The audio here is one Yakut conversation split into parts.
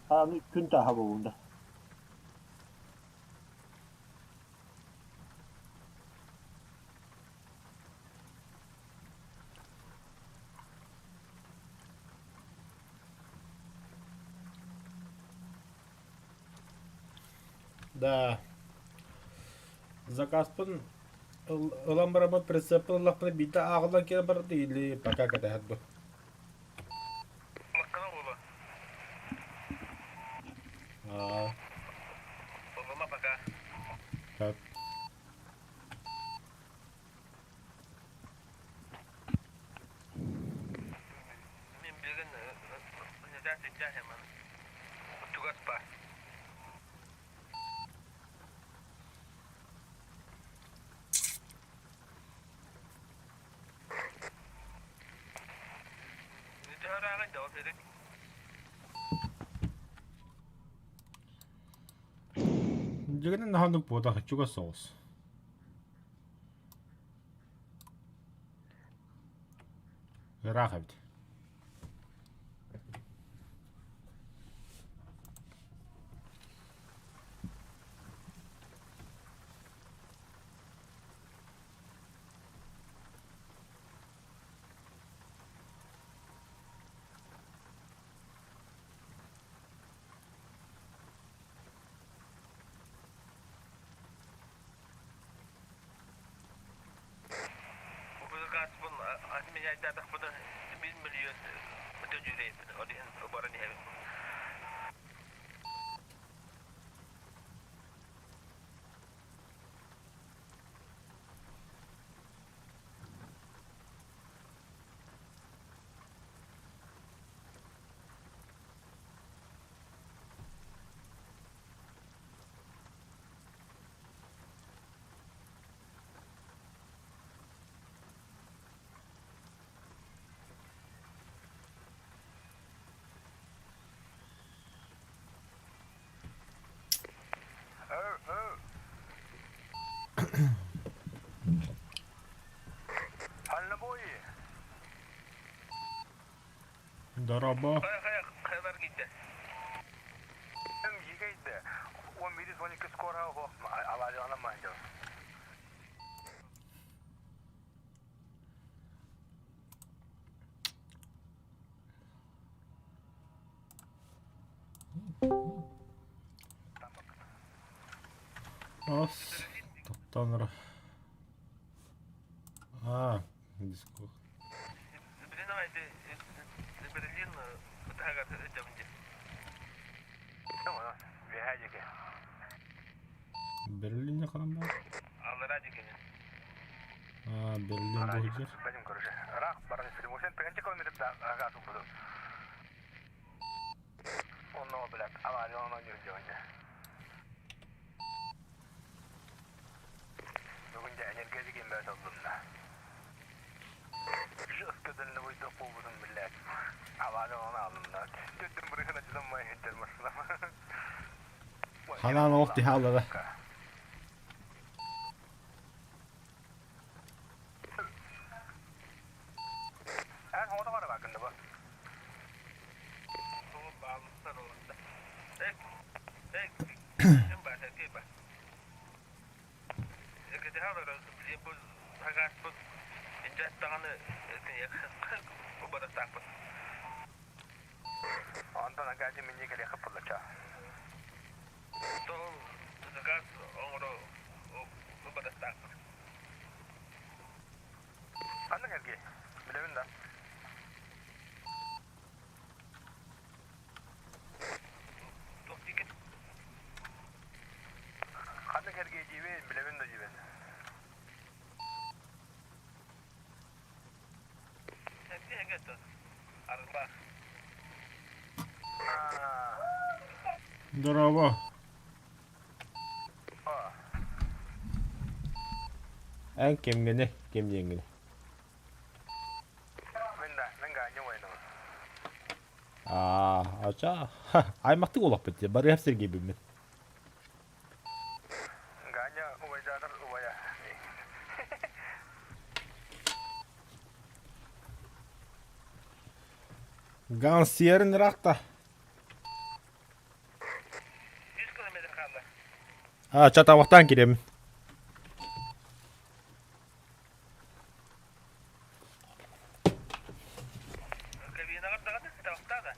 Аны күн тааһа буолунда. Да. Заказпын ылан бараммын прицеппин ыллахпына биирдэ ааҕыллан киирэн барда или пока кэтэһэр дуо? Маккана уола. Аа. Олома пока. Так. Мин билигин Чугас баар. Дьигинэн наһаа буотах чугас соҕус. Ыраах эбит. Быыкаатпын меняйдаатахпына биир миллион өтө дьүүлэйбин ол иһин баран иһэбин. Дорообо. Ас таптаан Аа, диско. Берлине ханан баар? Аа, Берлин бу сылдьар. Ханан олох тиһэ аллара. Дорообо. Эн кимҥиний? Ким диэҥҥиний? Аа, ача, аймахтык олохпут дии, барыһап Сергейбиммит. Ганс сиэрин ыраахта. 100 километр хаалла. А, чатабахтаан киирэбин. Кабинаҕар даҕаны табахтаа да.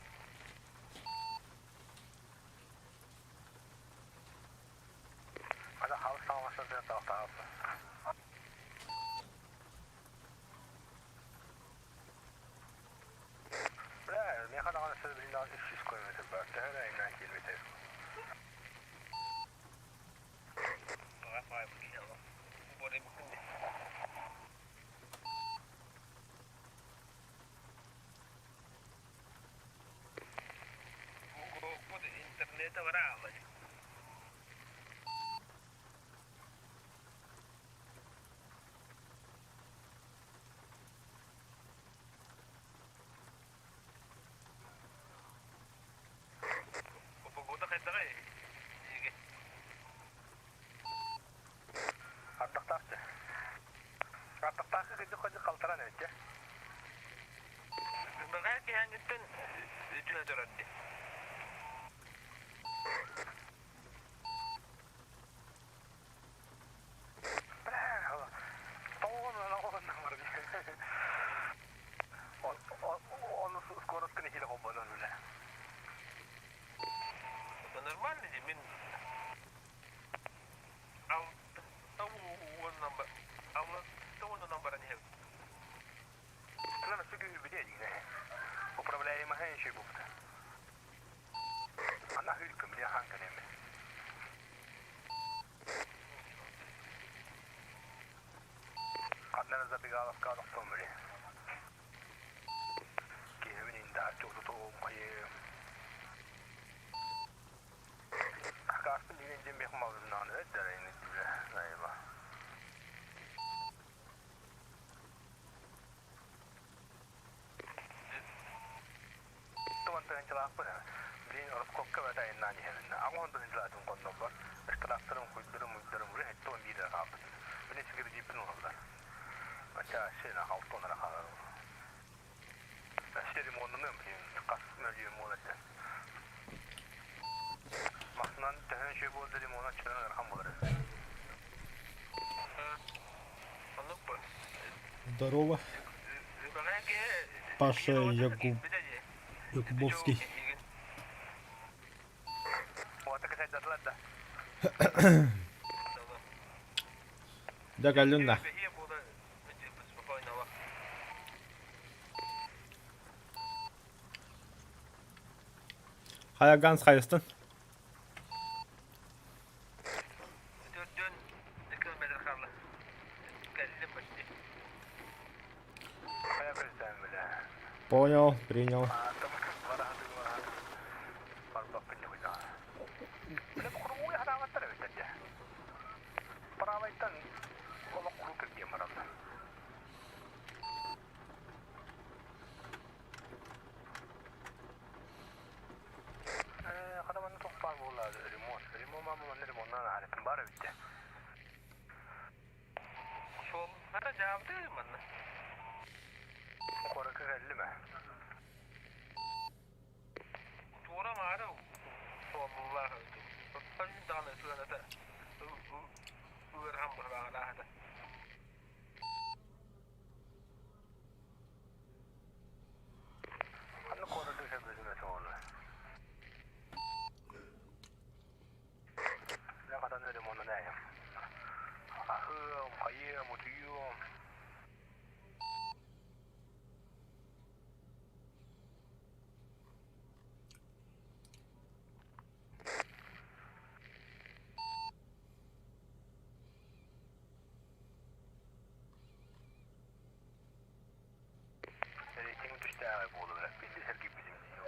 Интернета барааллар. Погода хайдаҕый? Ардахтаахчы. Ардахтаахы кырдьык-хадьык халтаран эбит Бэҕэһээ киһээҥҥиттэн үтүө турар дии. Ону скоростка нэһиилэ холбонон үлэ. Нормально дии мин 60 уонунан баран иһэбин. Управляемая еще бупта. Она хыркым, я ханканеме. Ханна забегаловка олохтомули. Киһибин инда чугутуум хайы. Хакаспын деген демек малымнан өддәрейні дүле найба. Туан тыһынчалаахпын билин ороскуопка бата айаннаан иһэбин. Аҕыс тыһынчалаатын хонноллор. Ыштараахтарым, хуйдарым, уйдарым уже хэттэ биир эрэ хаалбыт. Мин кредиппин ылаллар. Ача сена халтон эрэ хаалар. Ремоннуным билин хас мөлүйүөн буолар этэ. Масынан төһөн үчүгэй буолда ремонт чынан ыарахан буолар. Здорово. Паша Якуб... Якубовский. Да. Дьэ кэллин да. Хайа Ганс хайыстын? Төрдүөн километр хаалла. Кэллим почти. Хайа көстөөн билэ. Понял, принял. Правайтан олох куруук кирдиэн бараллар. Хата манна туох баар буолла ремонт. Ремонт манна ремонтнаан ааһарыттан баар эбит дии. Суол хата дьаабыты манна. Куоракка кэллим ээ. Туора маары суоллаах даҕаны сыаната ыарахан быһылааҕа Ханна куораты сөбүлүм этэ ону. Мен хатан ремонтун ээйим. Аһыам, хайыам, утуйуом. Рейтинг түстээҕэ буолуо билли сэргийбитим дии.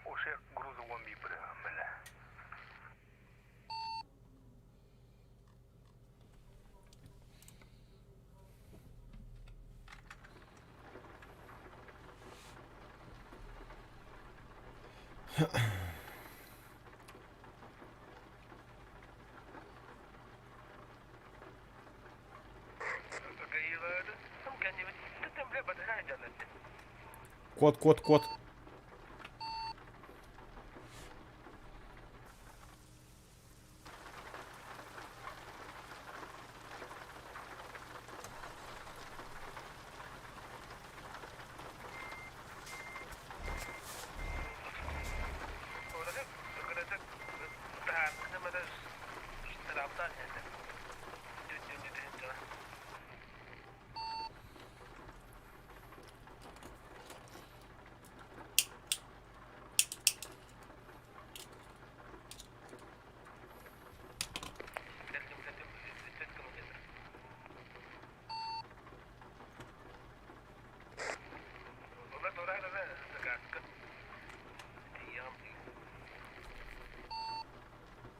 Уже грузовом бибрыһым бile. Кот, кот, кот.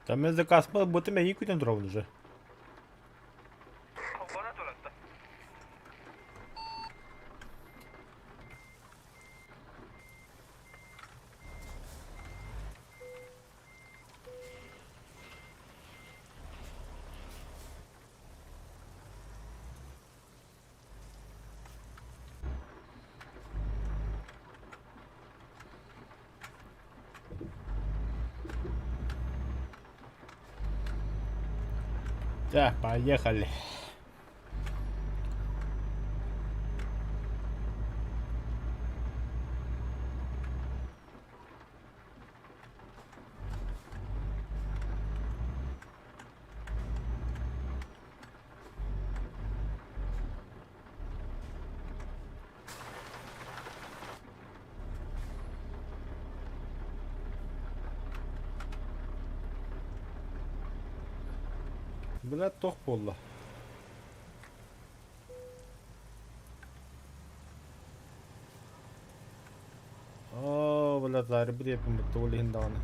Там мен заказ бутым эйи күтэн турабын уже. Так, поехали. Бля, тох буолла. Оо, бля, таарбыт диэппин бутта ол иһин даҕаны.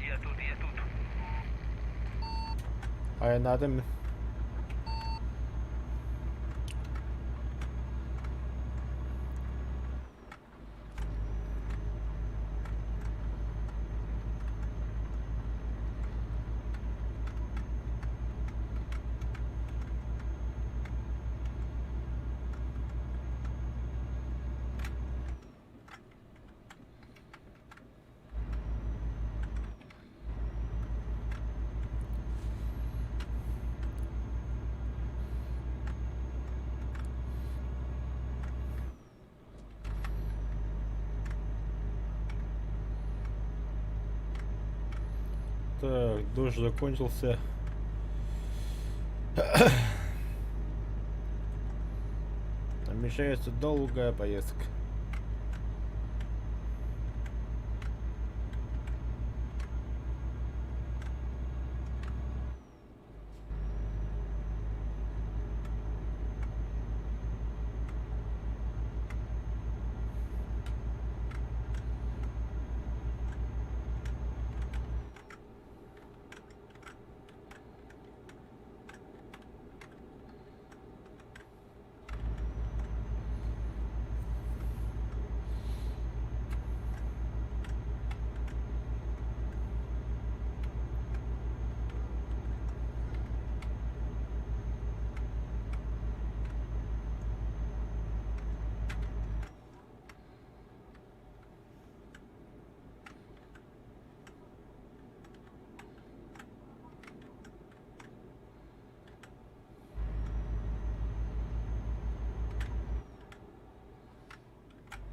Я тут, я тут. Айаннаатым мин. Так, дождь закончился. Намечается долгая поездка.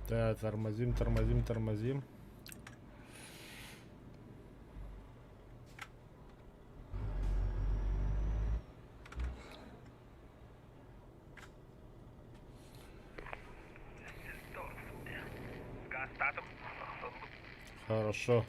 Так, тормозим, тормозим, тормозим. Хорошо.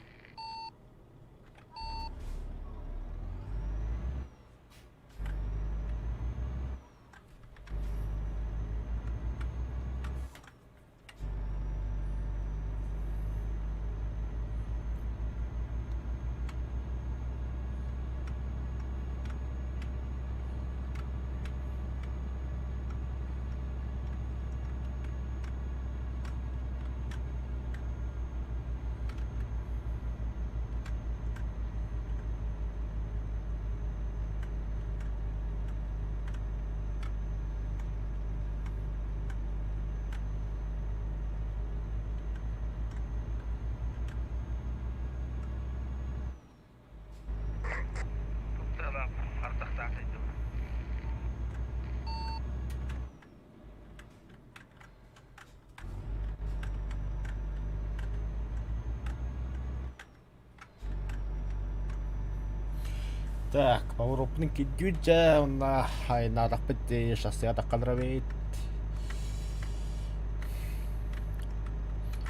Так, повороппун кирдүүр дьэ уонна айнаатахпыт дии шоссеҕа таххаллар эбит.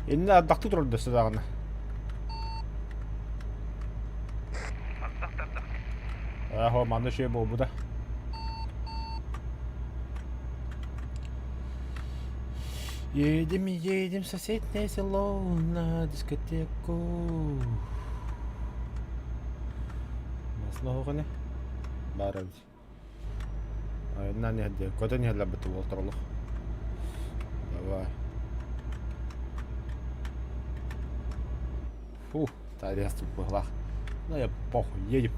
Иннэ ардахтыы турар да даҕаны. Ардах да ардах. Ээ, манна үчүгэй буолбута. Едем, едем в соседнее село на дискотеку. Маслоһуҕуна баар эбит. Айаннаан иһэрдэ, көтөн иһэллэр буолтар олох. Давай. Фу, тарес быһылаах. Ну я похуй, едем.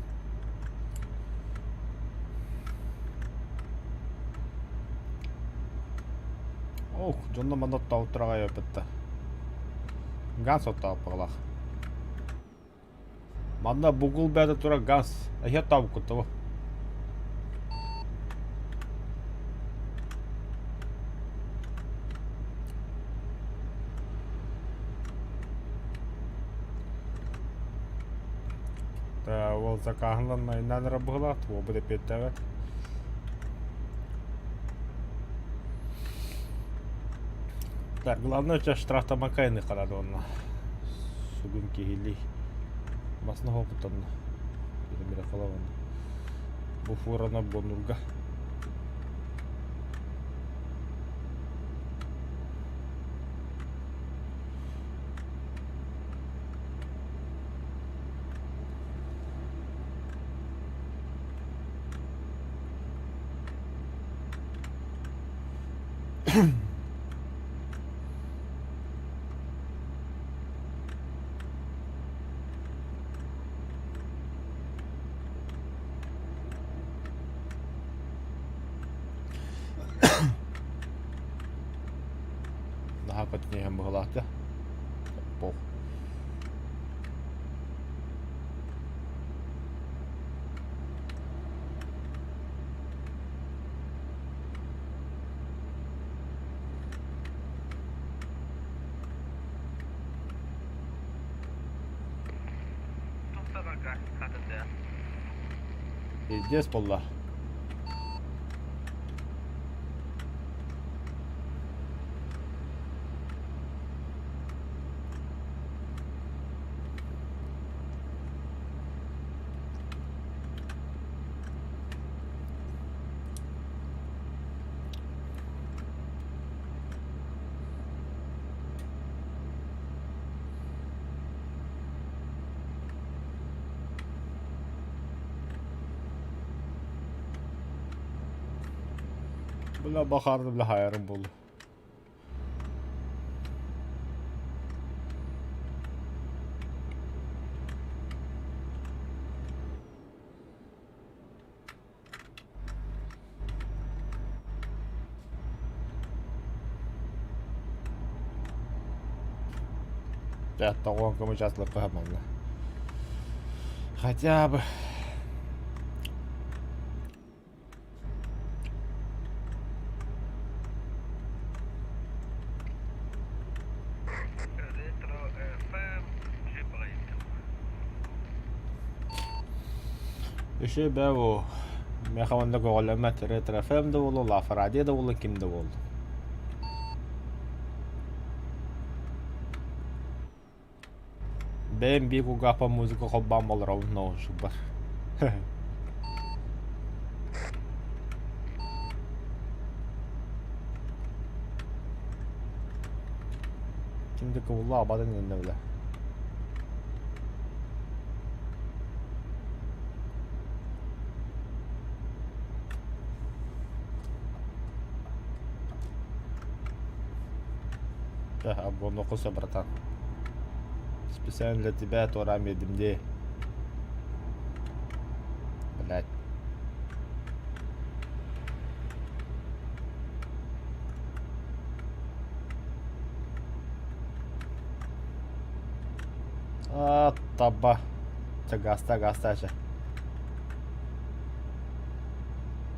Ох, дьонно манна оттообуттар эбитта. Газ оттообут Манна бугул бэйэтэ турар газ. Эһиэ оттообуккут дуо? Уол закааһын айнаан эрэ быһыылаах, уолбут эппиэттээбэт. Так, главное сейчас штрафтамакка айныххара уонна сугун киһилии масна хоопутанна мира халаван бу фурана бонурга Наһаа көтүнүһэн быһылаата. Пох. Пиздец буолла. Бля бахарды бля хайарым буолла. Дьэ, тоҕуон көмүс аслыкка манна. Хотя бы Ретро FM Үчүгэй бээ бу. Миэхэ уонна көҕүлэммэт Ретро FM да буолуо, Лафарадио да буолуо, ким да буоллун. Бэйэм биир кулгаахпар музыка холбоон олоробун наушникпар. Ким да кыбылла абатын гынна бile. Обгоннуохха братан. Специально для тебя туораан биэрдим дии. Блядь. А, таба. Чэ, гаста, гаста, чэ.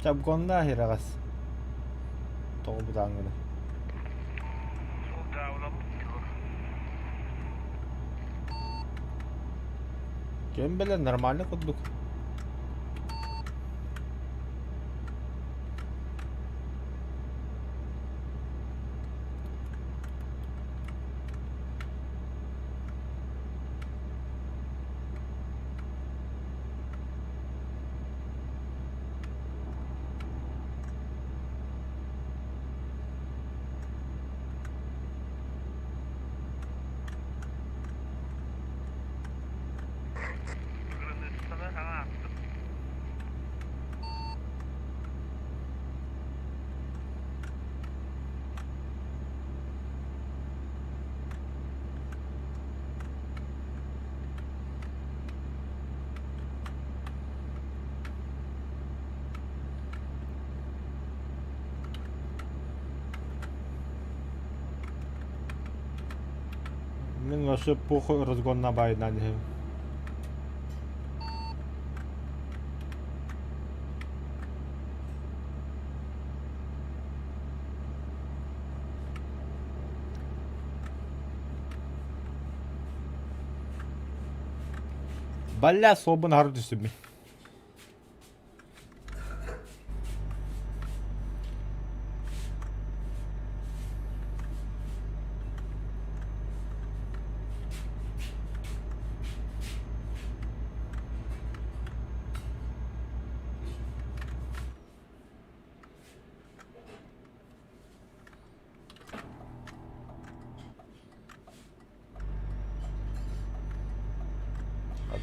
Чэ, обгоннаа иһирэҕэс. Тоҕо бытааҥҥыный? Ким билэр, нормально курдук. Мин вообще похуй разгонна байынан иһим. Балля суолбун аһары түстүм.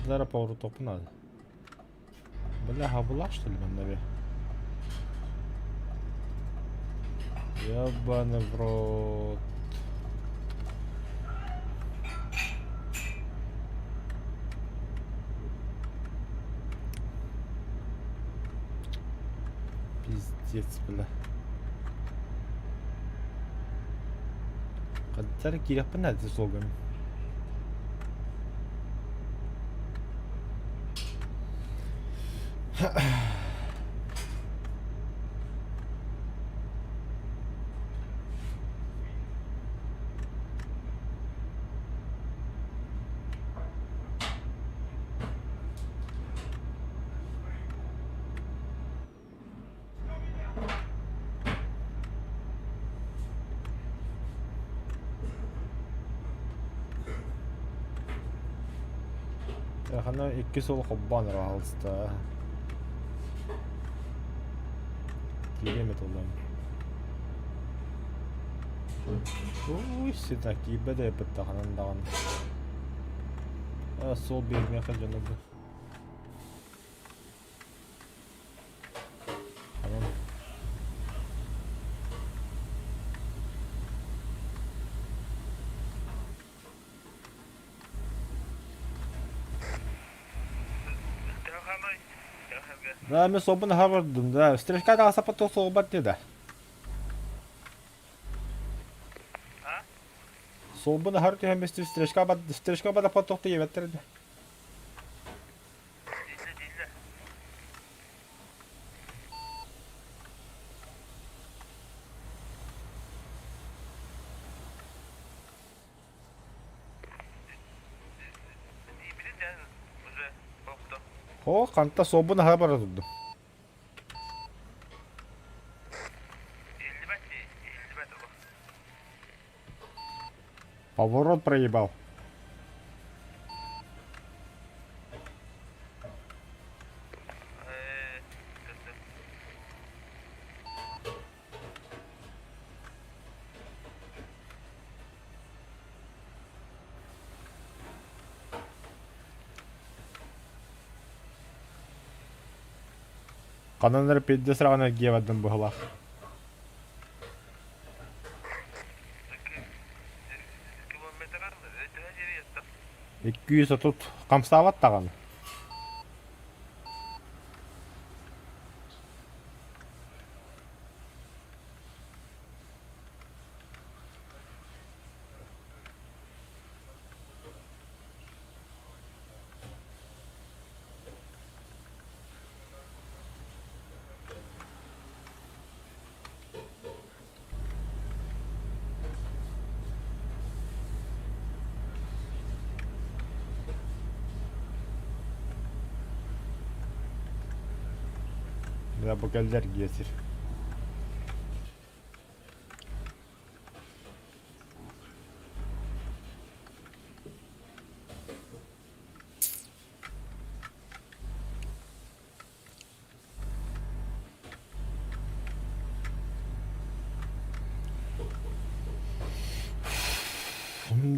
Аддара поворотоппун наада. Бля, была что ли манна Ебаный в рот. Пиздец, бля. Хаттар киирэхпин наада суолгам. Хана икки суол холбоон эрэ хаалыста. Киириэм этэ улам. Ууй, сита киирбэт эбит ханан даҕаны. Суол биэримиэхэ дьоно бу. Да, мен собын аха бардым, да. Стрелка таҕасаппат суолбат дии да. Суолбун аһар түһэн бестим стрелка бат стрелка бадаппат тохто диэбэттэр да. О, ханта суолбун аһара бара турдум. Поворот проебал. Ханан эрэ пиздец раҕан эргийэ бардым быһылаах. 230 хамсаабат даҕаны. Дьэ бу кэллэр сир.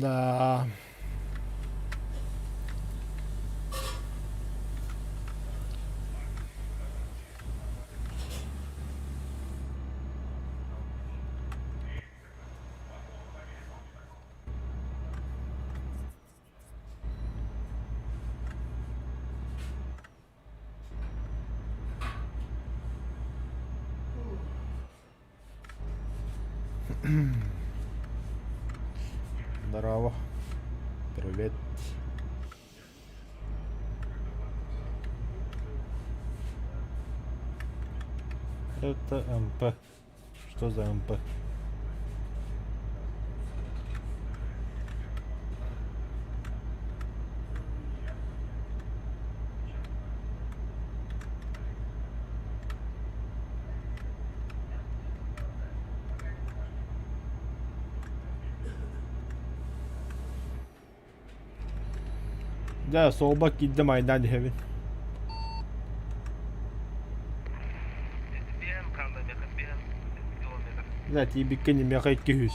Да. Здорово. Привет. Это МП. Что за МП? Дьэ, суолба киирдим айдаан иһэбин. Биэһэн хаалла миэхэ, биэһэн километр. Дьэ, тиийбиккин миэхэ 200.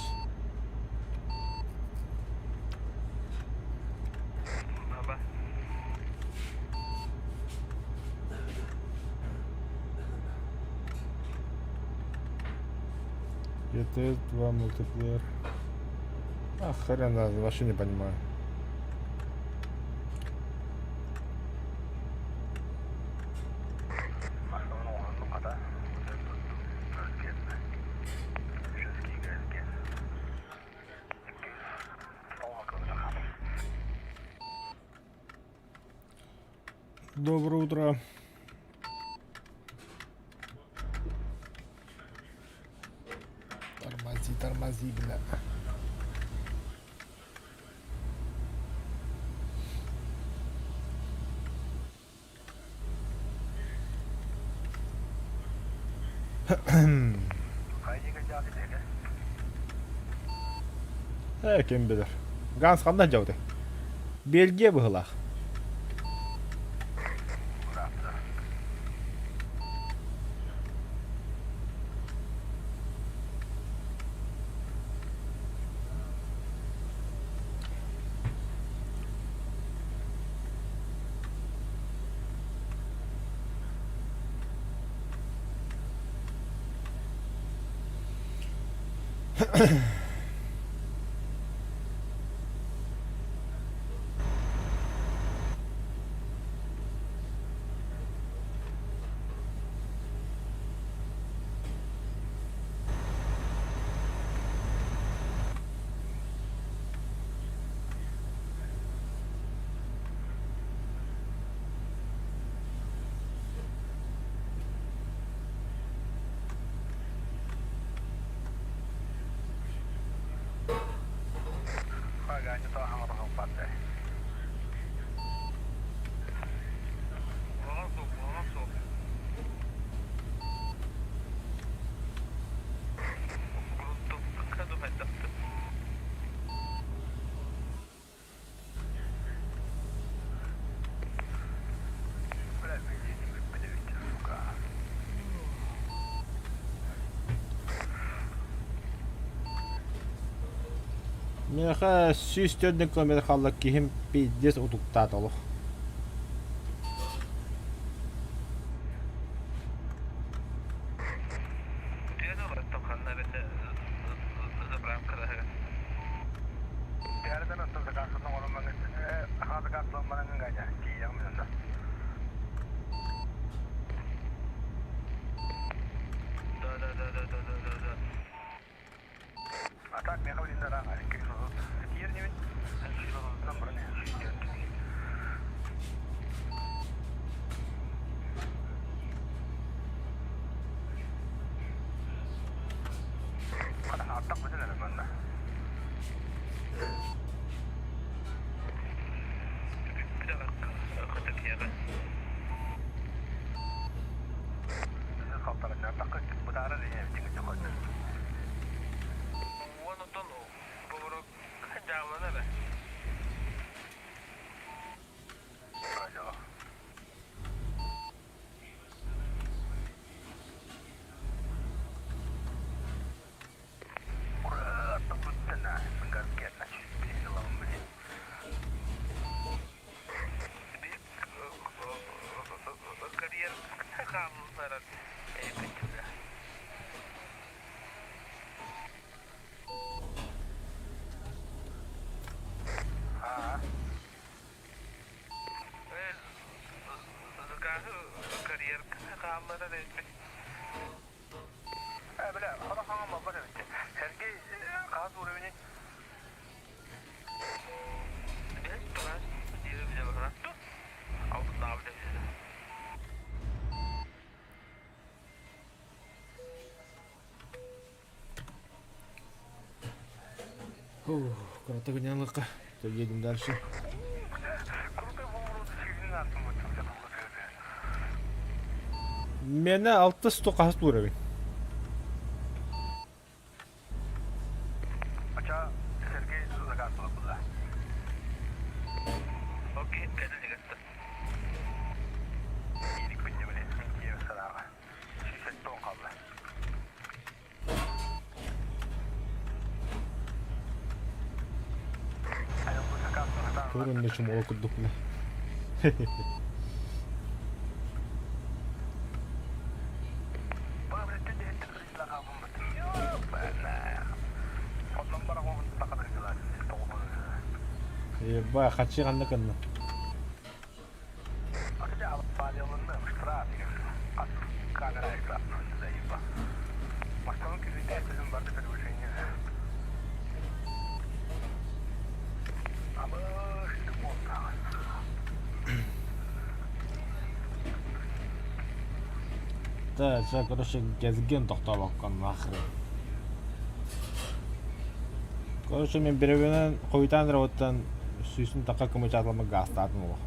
Баба. GTA 2 мультиплеер. А хрен вообще не понимаю. Массыына оҥоһуннум хата. Киэннэ. Үс киигэ 200 километр хаалла. Доброе утро. Тормози, тормози, бля. Хайдыга дьааты тэгэ. Ким билэр. Ганс ханна дьабытай? Бельгия быһылаах. Ыраатта. Хагаанньа хаҥа бааттай. Куһаҕан суох, куһаҕан суох. Грунтовка хайдахтын. Бля, бензин бүппүт эбит, сука. Миэхэ 104 километр хаалла киһим пиздец утуктаата олох. Утуйан олордум ханна эбэтэ заправкалаһыга. Тэрдэн оттон заказ оҥорон хаһа заказ баран ганя тиийэҕин мин онно. Да да да да да да да да. А так миэхэ билин да 230 тиийэр инибин. 230-дан баран 104. Хата аттах бүтүн эрэ манна. Бүппүт хата киэҕэ. Халтаран тахха бытаарар иһэ тиҥ дьохойдор. Уон отон поворот дьаалана эрэ. Алло. Ура, аттах бүттэн аа. Мин газ киэннэ чүспү ылабын билин. Биир карьер хаалларар эппит. Аа. Заказ карьер хаалларар эппит. Бля, хара хаҥа балбат эбит. Сергей хаас уровень. Круто гнялыка. То едем дальше. Мені алты сто қас тура. Турун чумола курдук бля. Еба, хачи ханна кынна. Да, чэ, короче, газген тохтообоккон нахрен. Короче, мен беребенен хойутаан работан сүүсүн такка кымычааталма гаастаатын олох.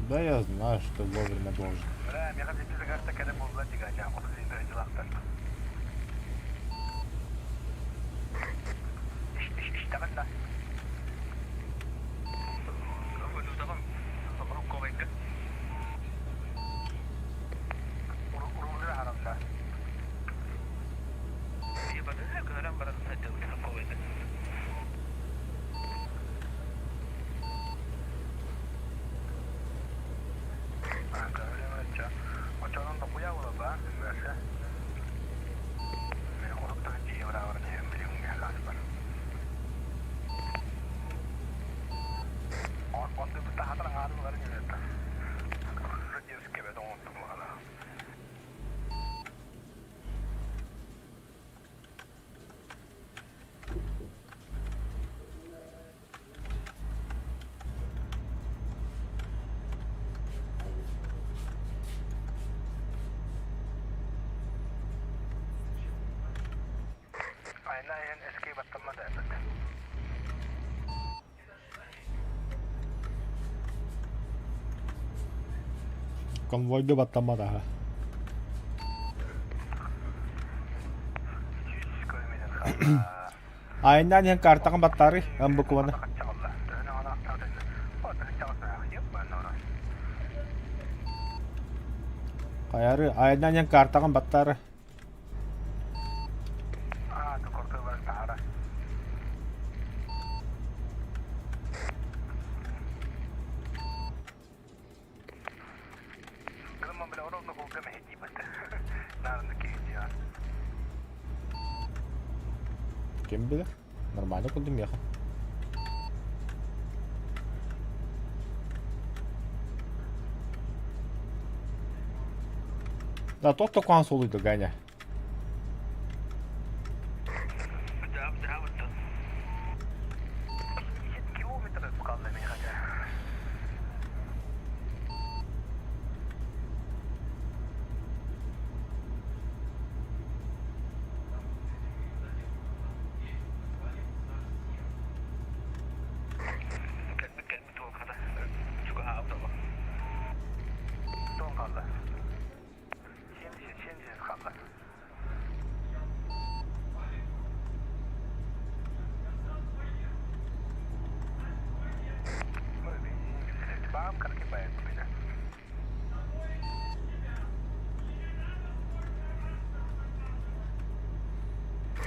Да, я знаю, что вовремя должен. Конвойга баттаммат аха. Айынан иһэн картаҕын баттаары, эн букваны. Хайары, айынан иһэн картаҕын баттаары. Ким билэр? Нормально курдук миэхэ. Да, тот токуан суолуйду Ганя.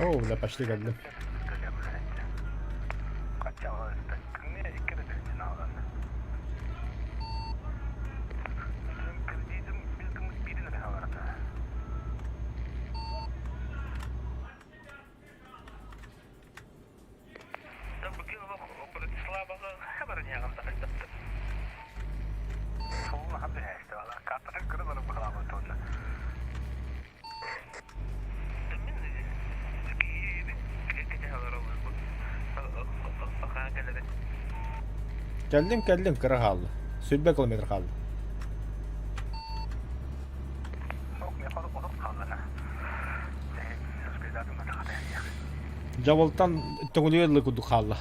О, бля, почти кэллим. Кэллим, кэллим, кыра хаалла. 120 километр хаалла. Дьабылтан төҥүлүгэр ылы курдук хаалла.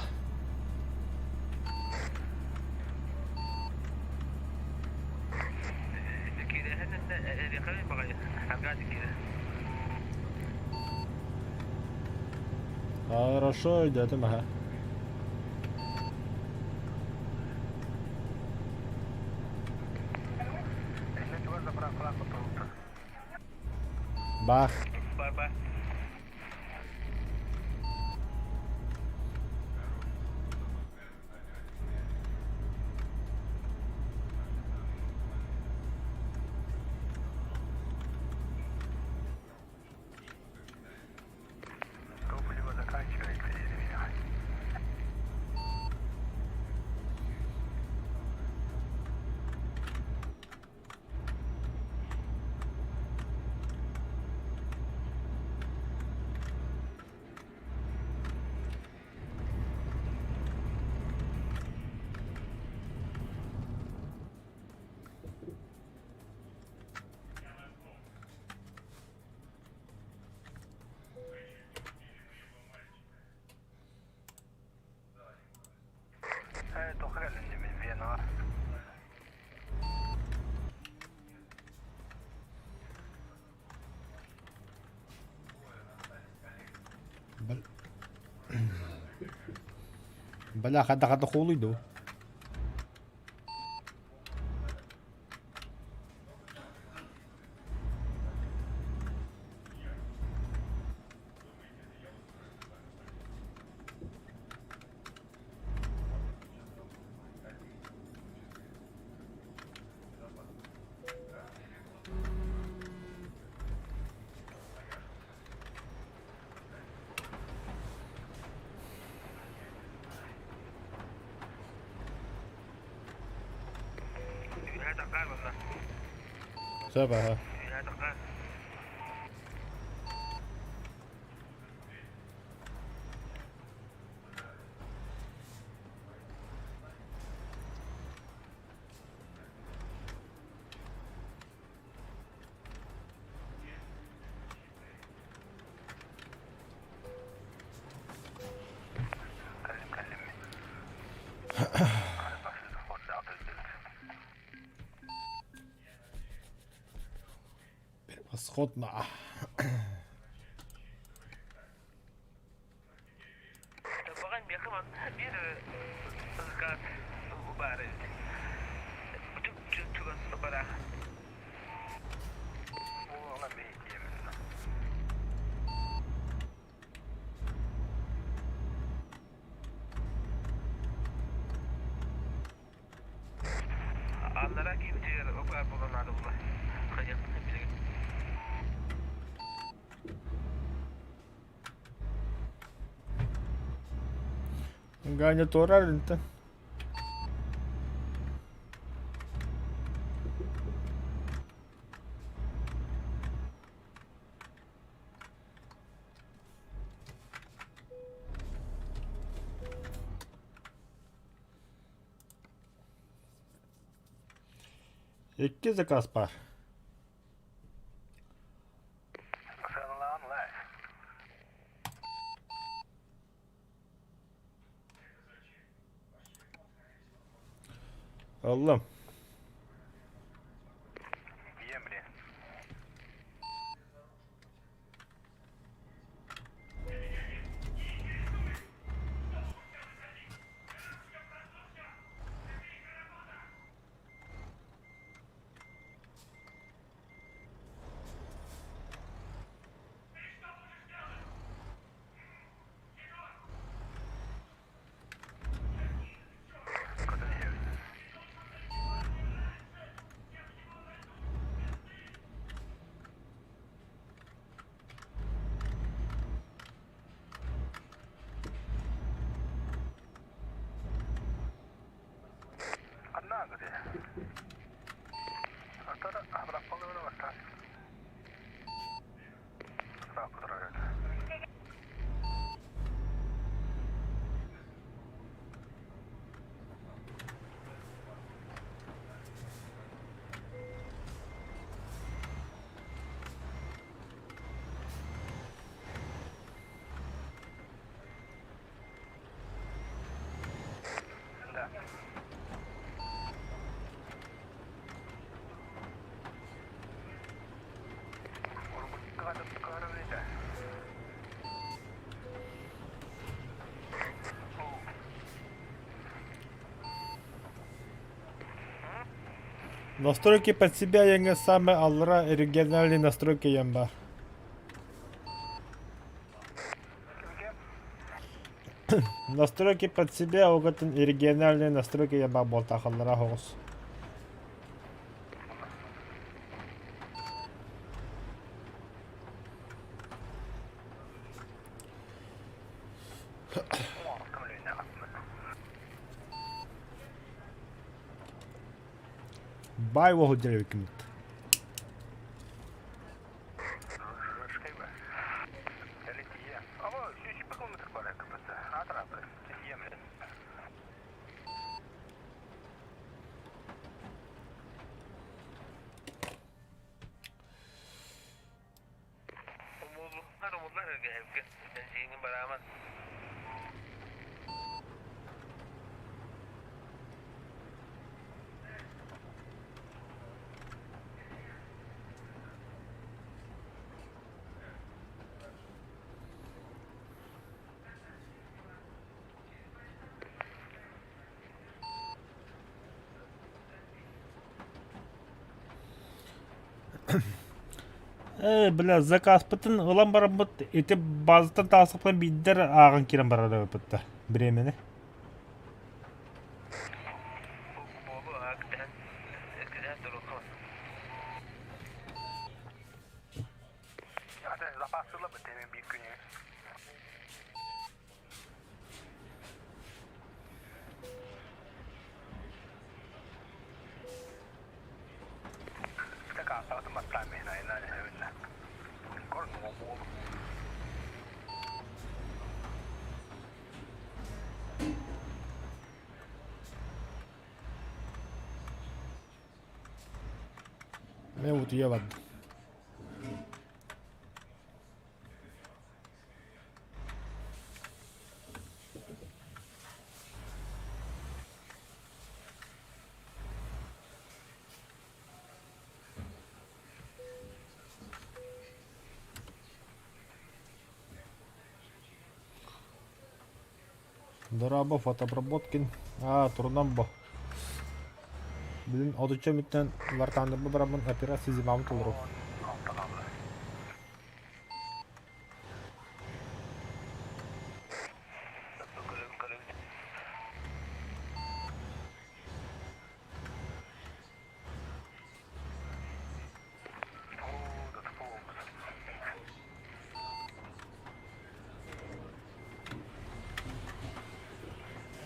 Хорошо, өйдөөтүм аха. Бах. Топливо заканчивается, Бля, хата-хата холуй дуу. Сөп аха. Восходно. Ганя турар интен. Икки заказ бар. Ыллым. Настройки под себя диэҥҥэ саамай аллара региональные настройки диэн баар. Настройки под себя угатын региональные настройки диэн баар буолтаахаллара оҕус. Бай уоһу дьэрэбиккимит. Умуллар умуллар өргөһөбүккэ бензиҥин барааман. Ээ, бля, заказпытын ылан бараммыт ити базаттан таасыппын биирдэр ааҕан киирэн барар эбиппит бириэмэни. Буолу кэтэһэн кэтэһэн туруохха. Мен утуйа бардым. Дорообо, фотобработкин. Аа, турунан бо. Билин отучча мүттэн вартааннарбы бараммын операция зимамы толору.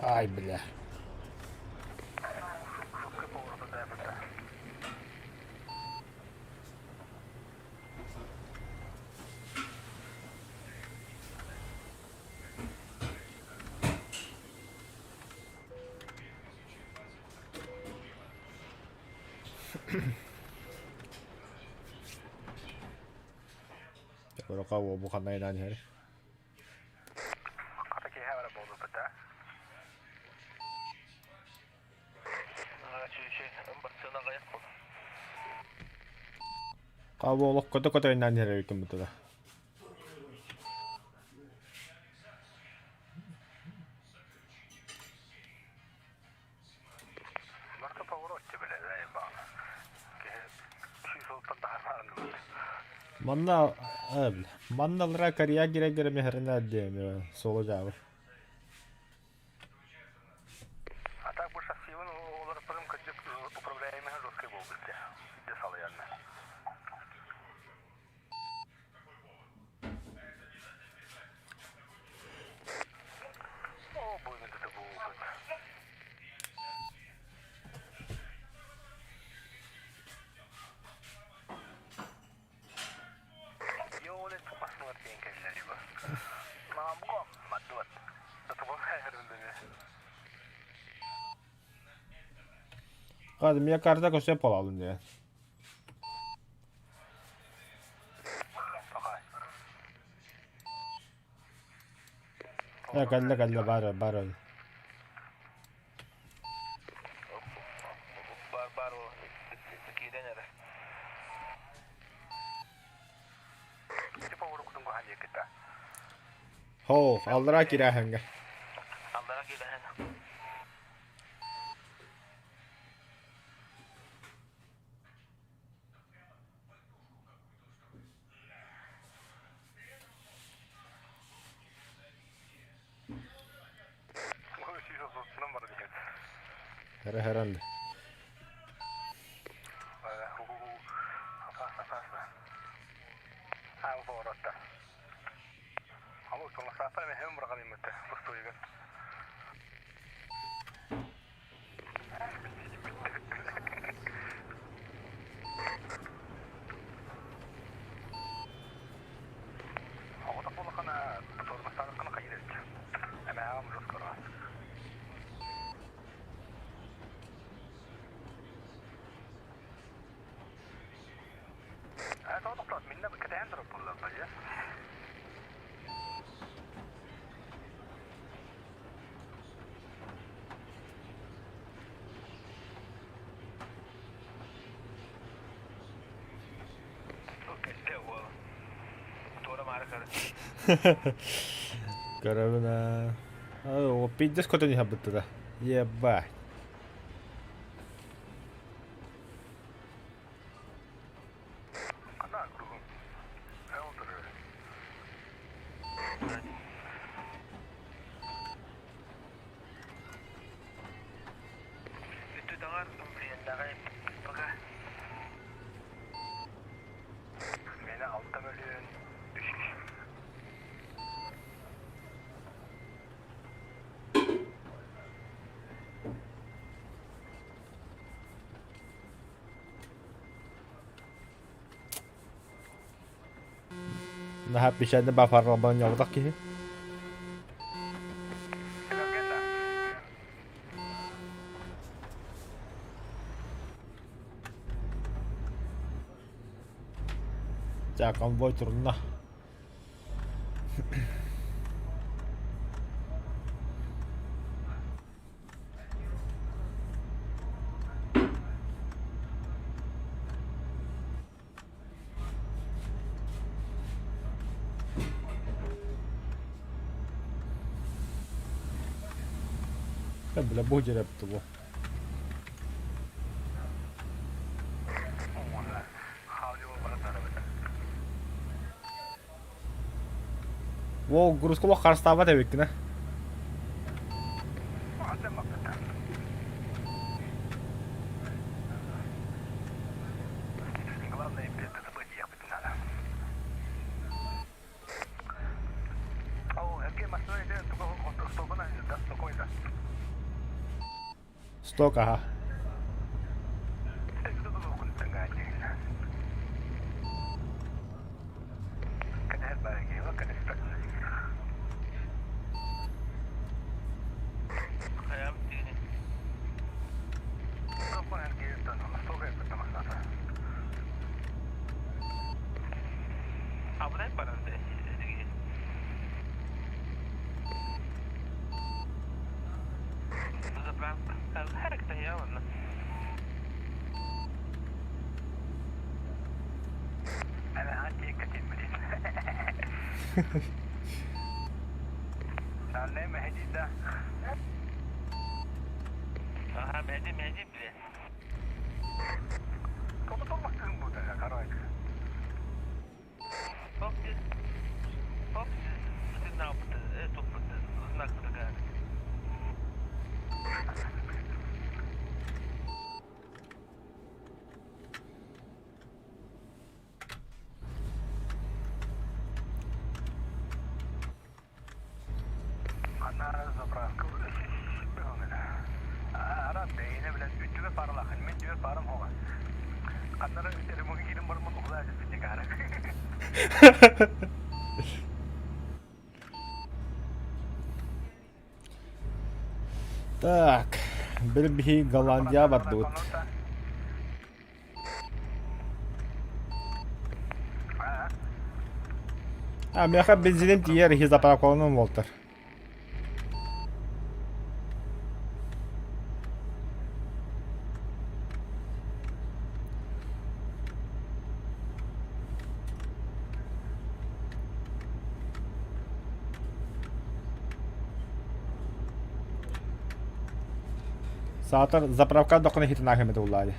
Ай, бля. Бу ханна инаан иһэр? Хаба олох көтө-көтө инаан иһэр эбиккин бутура. Манна манна алра карья кирэ мехерина диэми соло жаабы. Хады мне карта көсө полалын диэн. Э, кэллэ кэллэ бар бар Бар бар киирэн эрэ. Хоо, аллара кирээһэҥҥэ. Аллара киирээһэн. Эрэ хэрэн. Көрөбүн аа. Оо, пиздец көтөн иһэ быттыда. Ебать. Наһаа печально бафаралбан ньоҕдох киһи. Ча конвой турунна. Бля, бу дьэрэ бу. Уол грузка харыстаабат эбиккин а? Сток аха. Так, били биһи Голландия бардыбыт. А, миэхэ бензиним тиийэр иһи заправкаланан буолтар. Саатар заправка дохуна хитин ахемете улаайы.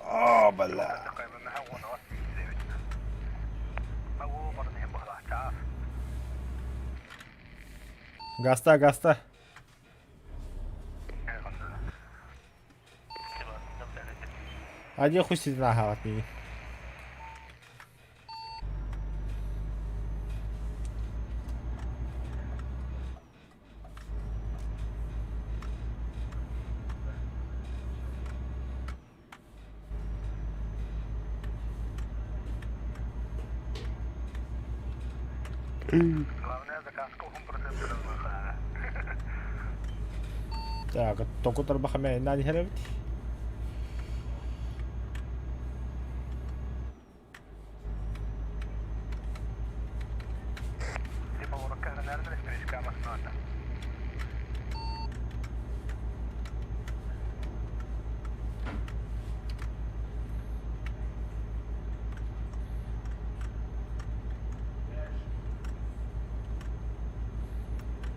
О, бля. Гаста, гаста. Адьа хуй ситин ааһаҕыт миигин. Главное, заказка уһун процент Так, току тарбаха мэйнaan иһэр эбит. Типа урукка наверное, стричка масната.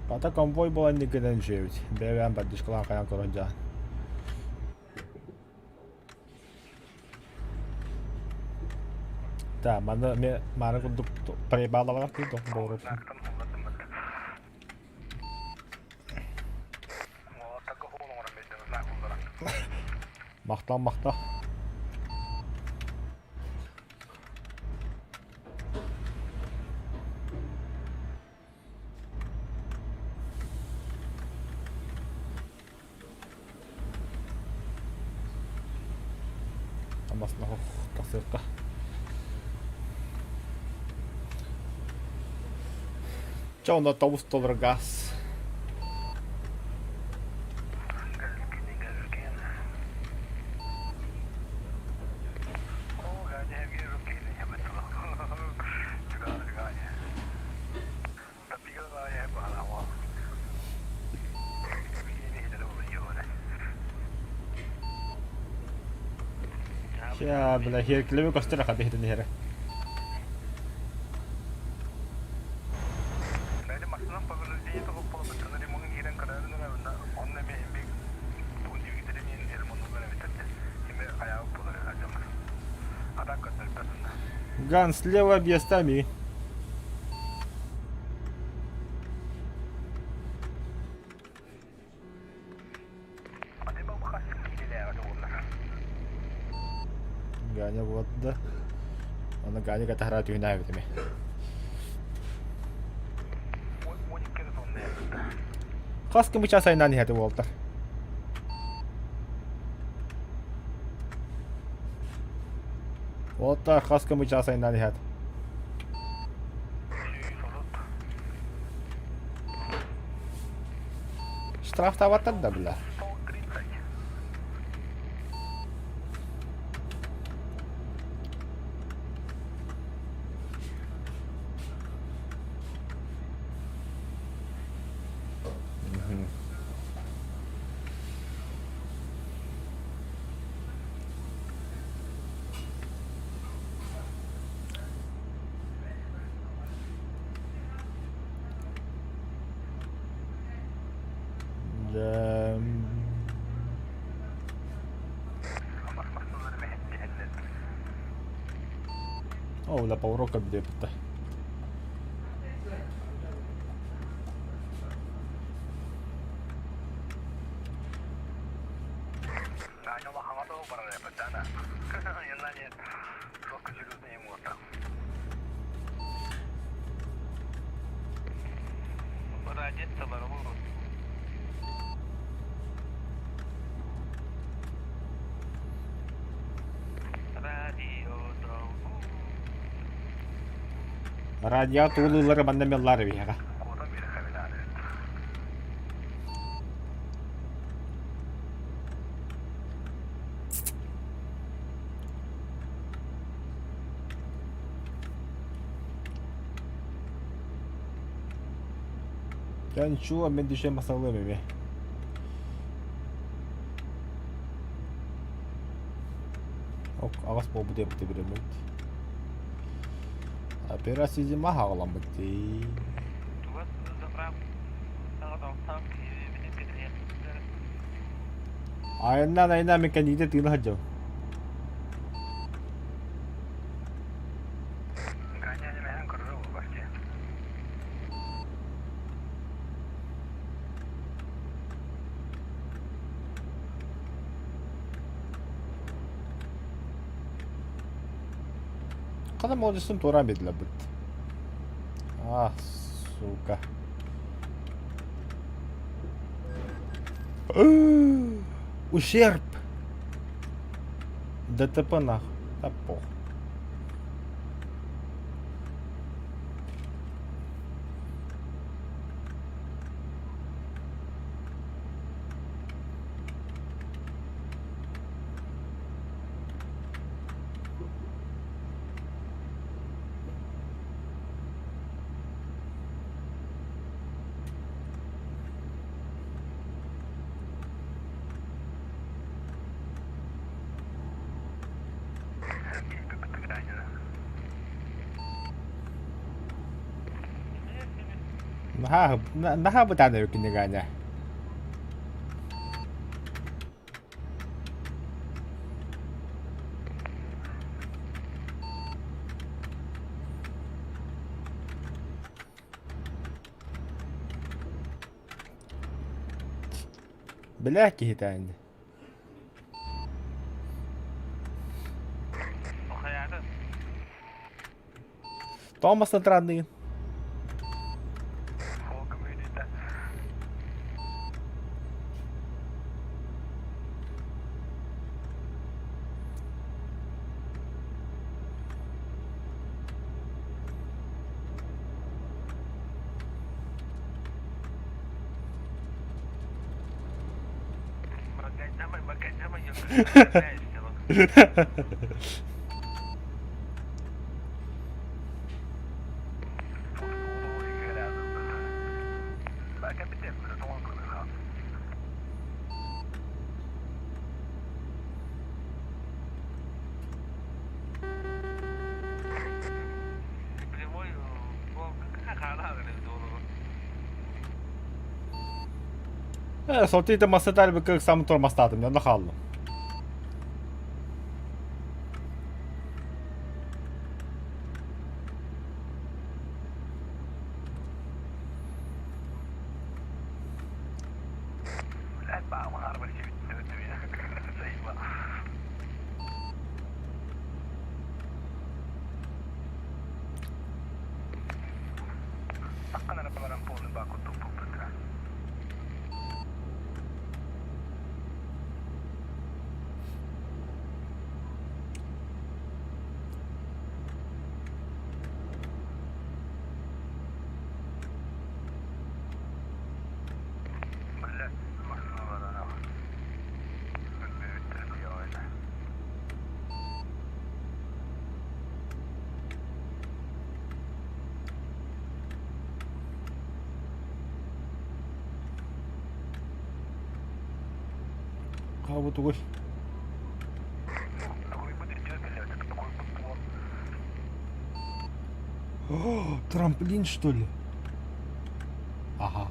Бата конвой буолан гынан үчүгэйбит. Бэйэбээн бардышкалаан хайан көрөн дьаан. Да, манна эмиэ маары курдук проебалабалар дии дох боруп. Махтал, махтал. Амасына тахсыахха. Чэ онно тобус доллар газ. Чэ, бля, херкилеби көстөр аха биһитин иһэрэ. Ган слева объездами. Ганя вот да. Аны Ганя катахара түһүнээбит эми. Хас кым час айнан иһэти буолтар. Уолаттар хас кым час айнан иһэт. Штрафтаабаттар да бля. Дьэ О, бля, поворотка диэбиттэ. Радио туулууллара манна меллар эбиһэҕэ. Дьэ ничего, мен дүшен масалыам эми. Ок, аҕас буолбут эбит билэммит. Операция зима хаҕаламмыт дии. Айаннаан айаннаан мин кэнниитэ тыына сылдьабын. Хана молодецтан туораан биэрдилэр быт. А, сука. Ущерб! ДТП нах. Да пох. Наһаа наһаа бытаан эбит кинигэне. Бля киһитэ ини. Тоҕо массыына тыраанныгын? Э, сотыйда массатар быкы ыксамын тормостаатым, онно хааллым. Хаабы тугуй? О, трамплин, что ли? Ага.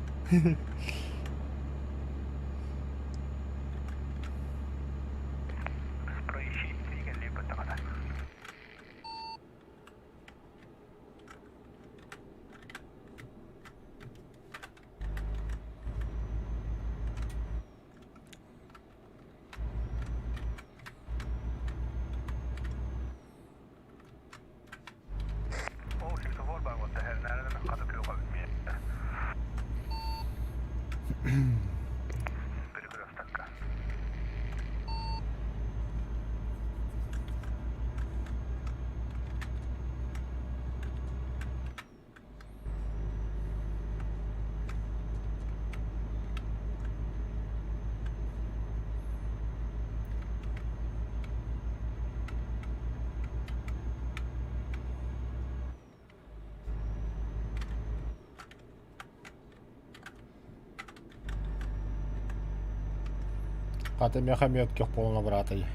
Хата миэхэ мүөт көх буолан абыраатый.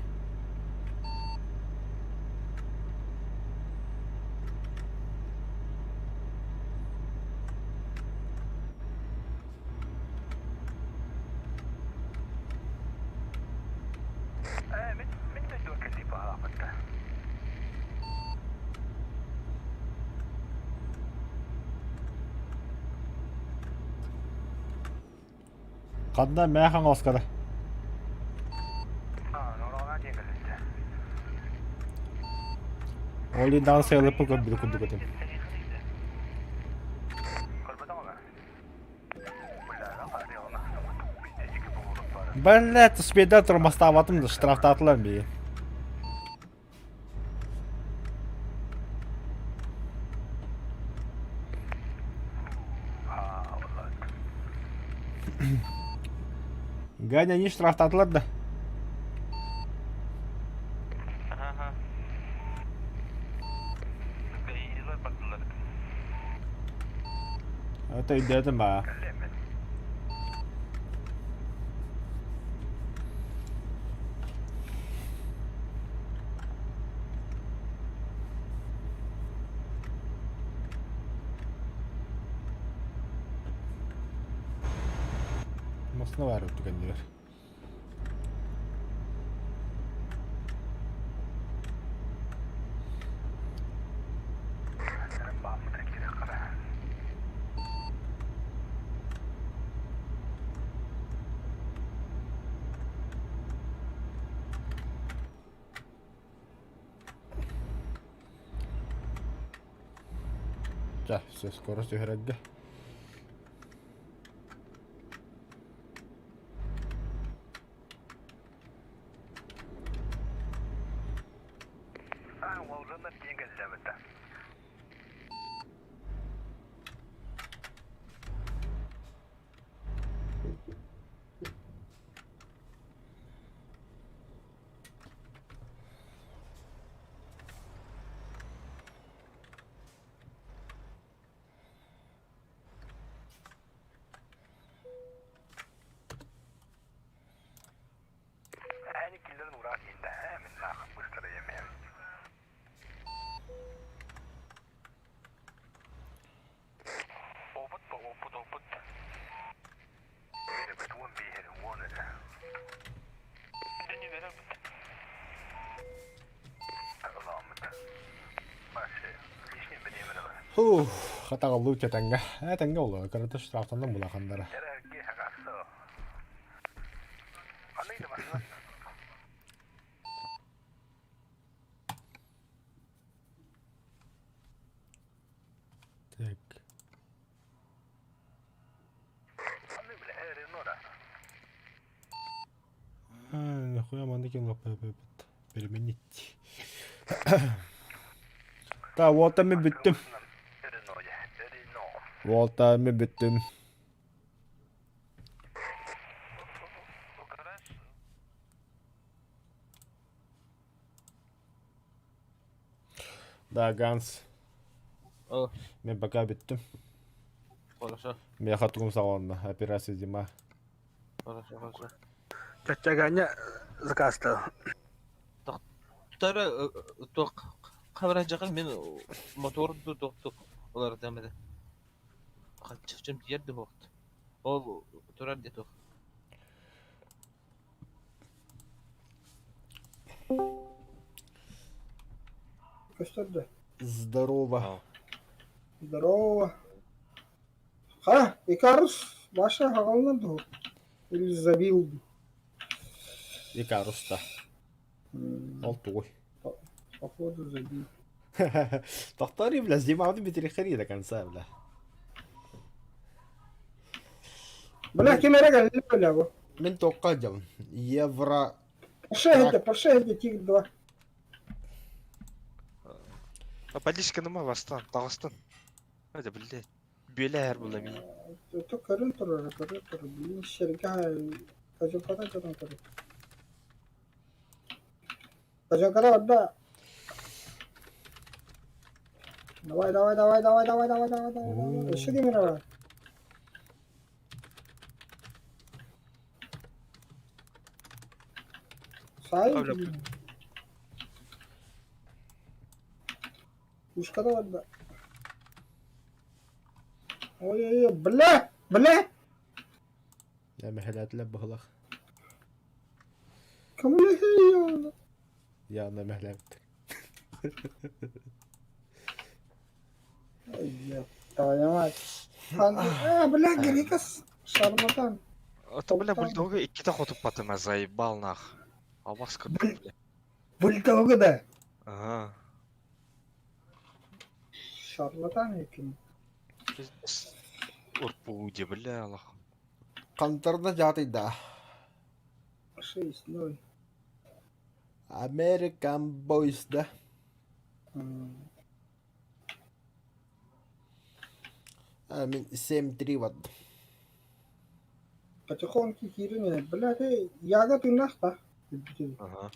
Ханна мээ хаҥаласкара? Ол иһин даҕаны сайылыкпын көрбүт курдук этим. Блядь, успейда тормозтаабатым да штрафтаатылар миигин. Ганя, они штрафтаатылар да? Это өйдөөтүм баа. Массыына баар түгэннигэр. Чэ, все, скоро түһэрэргэ. Фух, хатаҕаллыы тэтэҥҥэ. Ээ, тэҥҥэ буолуо, кырата штрафтанна булаханнара. Так. А, нахуя маннык лаппыт переменить. Та, вот мен бүттүм. Вот мен бүттүм. Да, Ганс. О. Мен пока бүттүм. Хорошо. Миэхэ тугум саҕаланна. Операция зима. Хорошо, хорошо. Чаччаганя заказта. Тара туох хабаражака мен мотор туох олар демеде. Хаччым тиерди хуохт. Ол турар де туох. Көстөрдө. Здорово. Здорово. Ха, Икарус, Маша хаҕалынан дуо? Или забил? Икарус да. Ол тугуй? Походу забил. Тохтори, бля, зима битирихари до конца, бля. Бля, ким эрэ кэллэ бля бу. Мин туохха дьабын? Евро... Пошли, пошли, Тигр 2. Поддержка бастан, таҕыстын. Это, блядь. Бүөлэ була мин. То көрөн турар, көрөн турар. Блин, сэргэ Кажокара көрөн турар. Кажокара барда. Давай, давай, давай, давай, давай, давай, давай, давай. Өссө ким эрэ бар? Сай. Пушка да барда. Ой-ой-ой, бля, бля! Я мэһэлээтилэр быһылах. Кому я Я на мэһэлээбиттэр. Твою мать. А, бля, Грикас, шарматан. Это, бля, бульдога иккитэ хотуппатым, а заебал нах. Абас кырдык, бля. Бульдога да. Ага. Шарлатан этим. Пиздец. Урпуди, бля, Аллах. Хантарда дьаатыйда. 6-0. American Boys да? А, мин 7-3 вот. Потихоньку киирэн, блядь, яга тыыннаах да? Ага.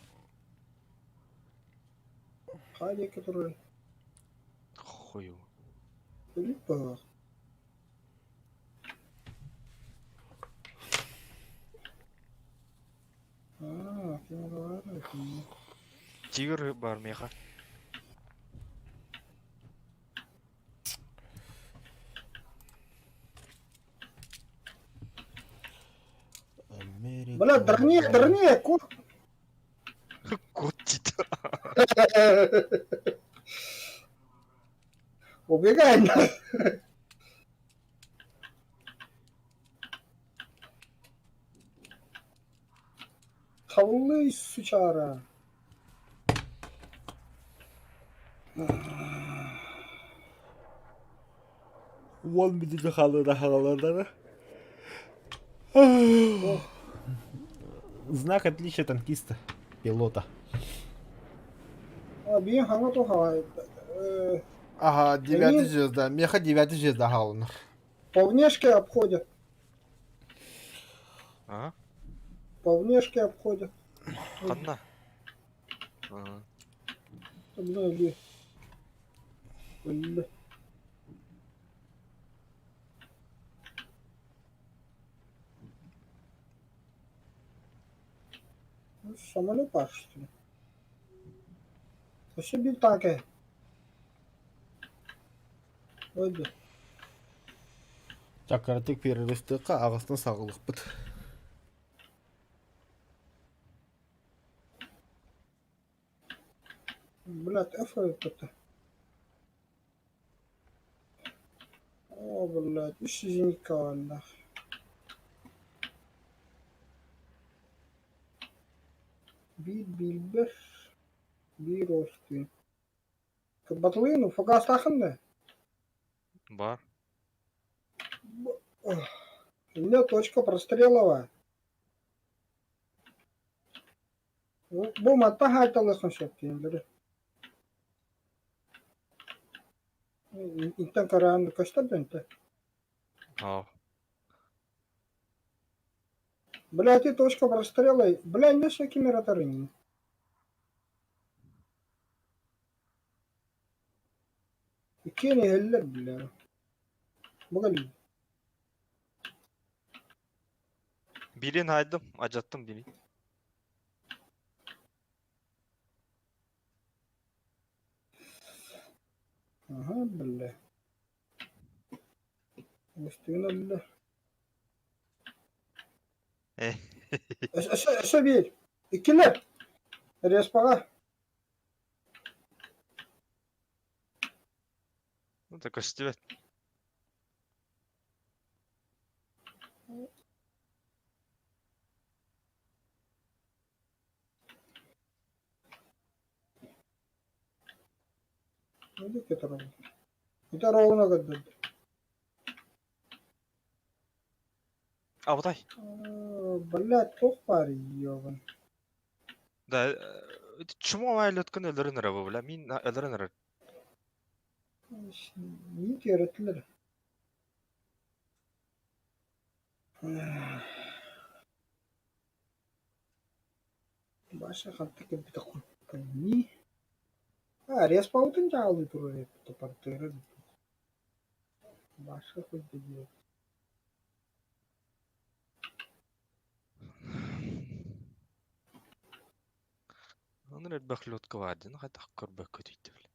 Хайа который Хую. өлүк быһыылаах. Аа, Тигр бар меха. Бля, дырне, дырне, кот. Кот тита. Убегай на. Хавлы сучара. Уол бүтүтэ хаалыыта хаалаллара. Знак отличия танкиста, пилота. А, биир хаҥа туһаҕай. Ага, девятый звезда. Меха девятый звезда хаалынар. По внешке обходят. А? По внешке обходят. Ханна. А. Бля, Бля. Самолет что ли? Өссө биир таакы. Ой, Чаккаратык перерывтыкка аҕыстан саҕылыкпыт. Блядь, F это. О, блядь, үс зенитка бааллаах. Биир билбэр, биир остуун. Батылыйын, фугастаахын да? Бар. У меня точка простреловая. Бу матта хаайталыахын сөп кинилэри. Интэн караан көстөр да интэ. Аа. Бля, ты точка прострела. Бля, не всякими роторы. Иккиэн иһэллэр, бля. Бугали. Билин хайдым, ажаттым били. Ага, бля. Устуйна, бля. Э. Өссө биир. Иккилэр. Респаҕа. Ну так көстүбэт. Ити оруолуна көрдөрдө. Абытай. Блядь, туох баар ёбан. Да, чмо айлеткын өлөрөн эрэ бу, бля. Мин өлөрөн эрэ. Не үөрэтилэр. Баша хантык кэлбитэ ни. А, респаутын дьаалыы турар эбит партыра. Баша хоть диэт. Онор элбэх лётка баар дин хайдах көрбөккө түйдү бля.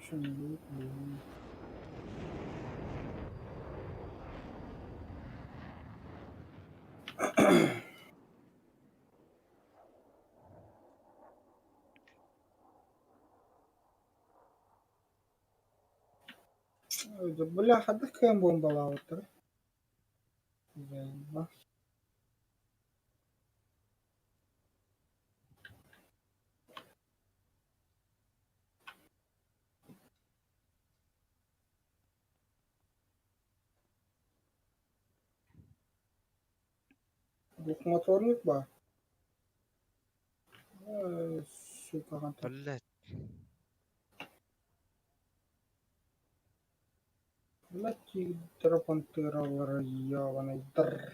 Сундук, блин. Бля, хадах кыайан буомбалаабыттара. Заебал. Двухмоторник баар. Сука, хантан. Блядь. Блядь, тигра пантера ёбаный др.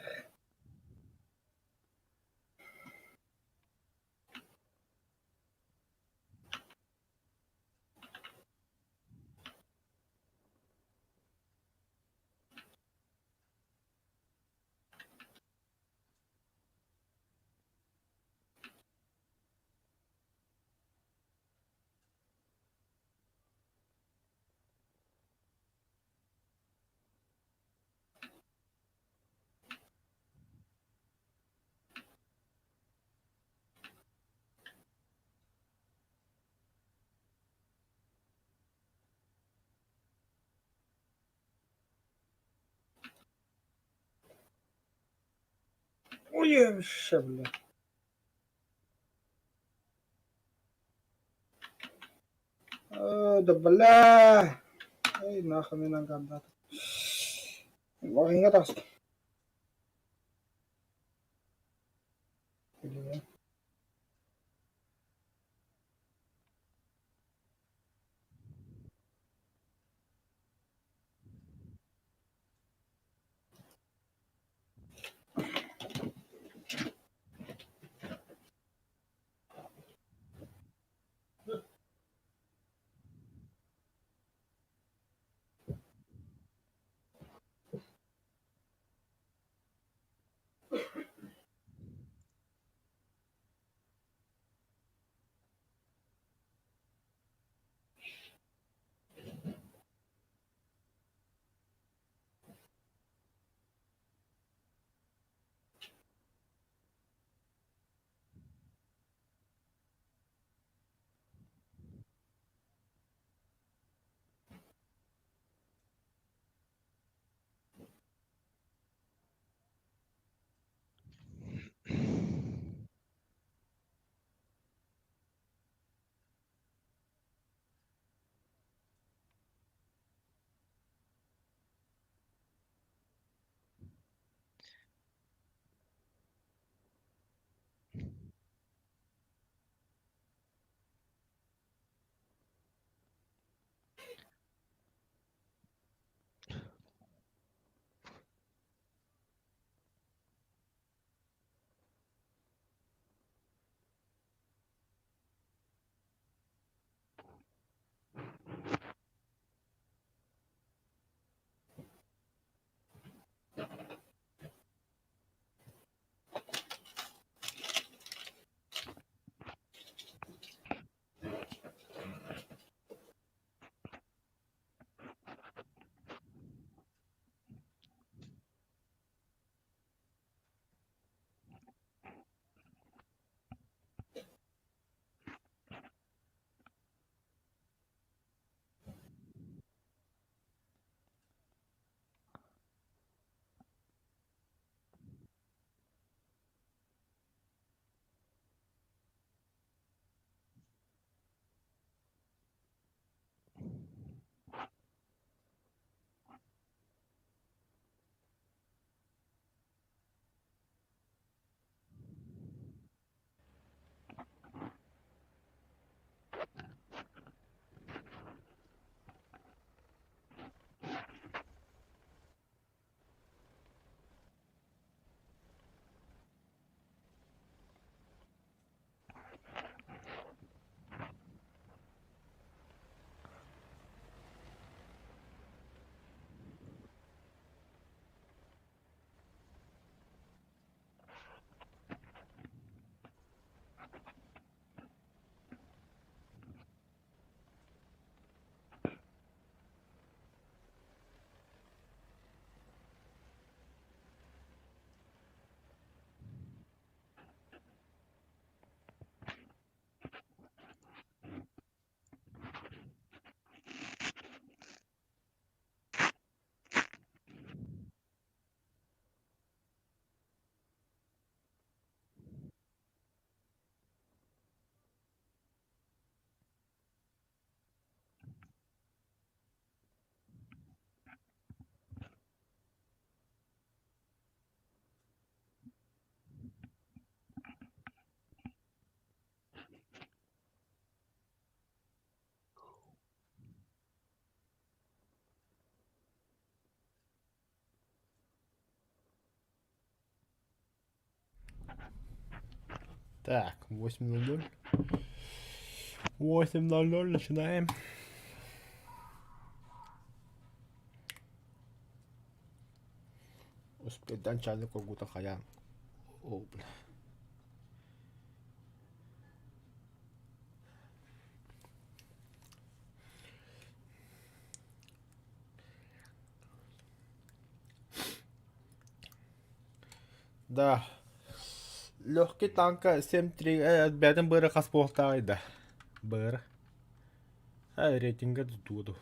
Ой, вообще, бля. Да бля. Эй, нахуй мен ангардат. Вагинга тас. Бля. Так, 8.00. 8.00 начинаем. Успейдан чайник кургута хаян. О, бля. Да. Легкий танка 7-3 бэйэтин быара хас буолтааҕый да. Быара. Рейтингэ тутуоду.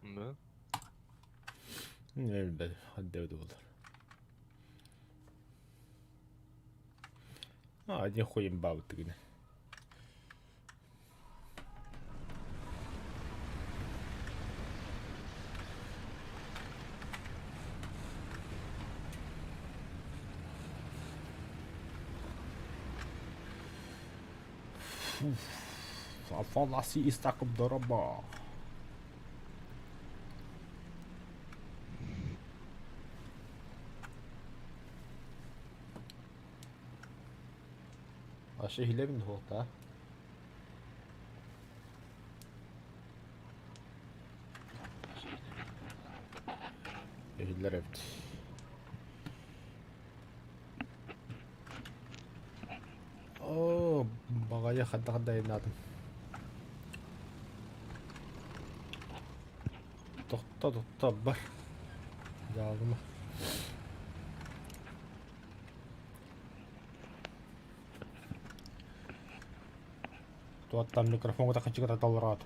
Да. Не билбэтим, хаддебит буолар. А, один хуй имбабыт гына. Афанасий Истаков дороба. Аша хилебин хуота. Иһиллэр эбит. Оо, баҕайы хайдах да айаннаатым. Тохто, тохто, бар. Дьаалыма. Туоттан микрофоҥҥа тахаччыгыта толороот.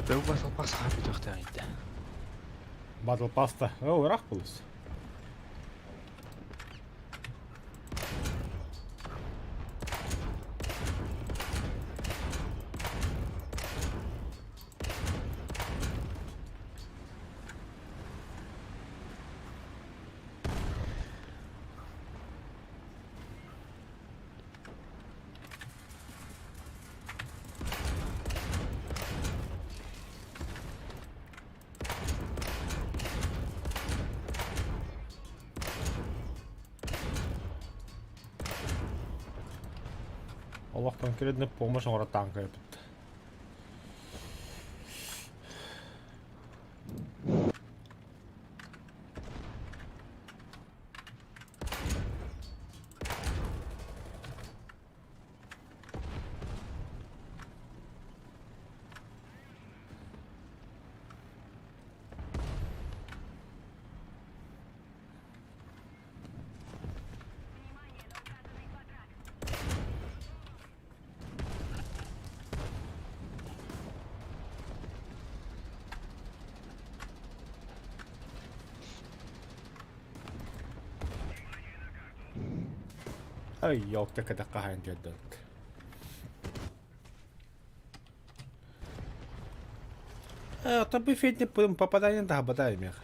Бэл Battle Pass хаһан бүтүөхтээх инде. Battle Pass'та. О, ыраах булус. Олохтон кредитный помощь оҥоро танка эбит. Ай, ёлка кэтэххэ хаһан тиэрдэрбит. Оттон буфетник попадание таһбата эмиэх.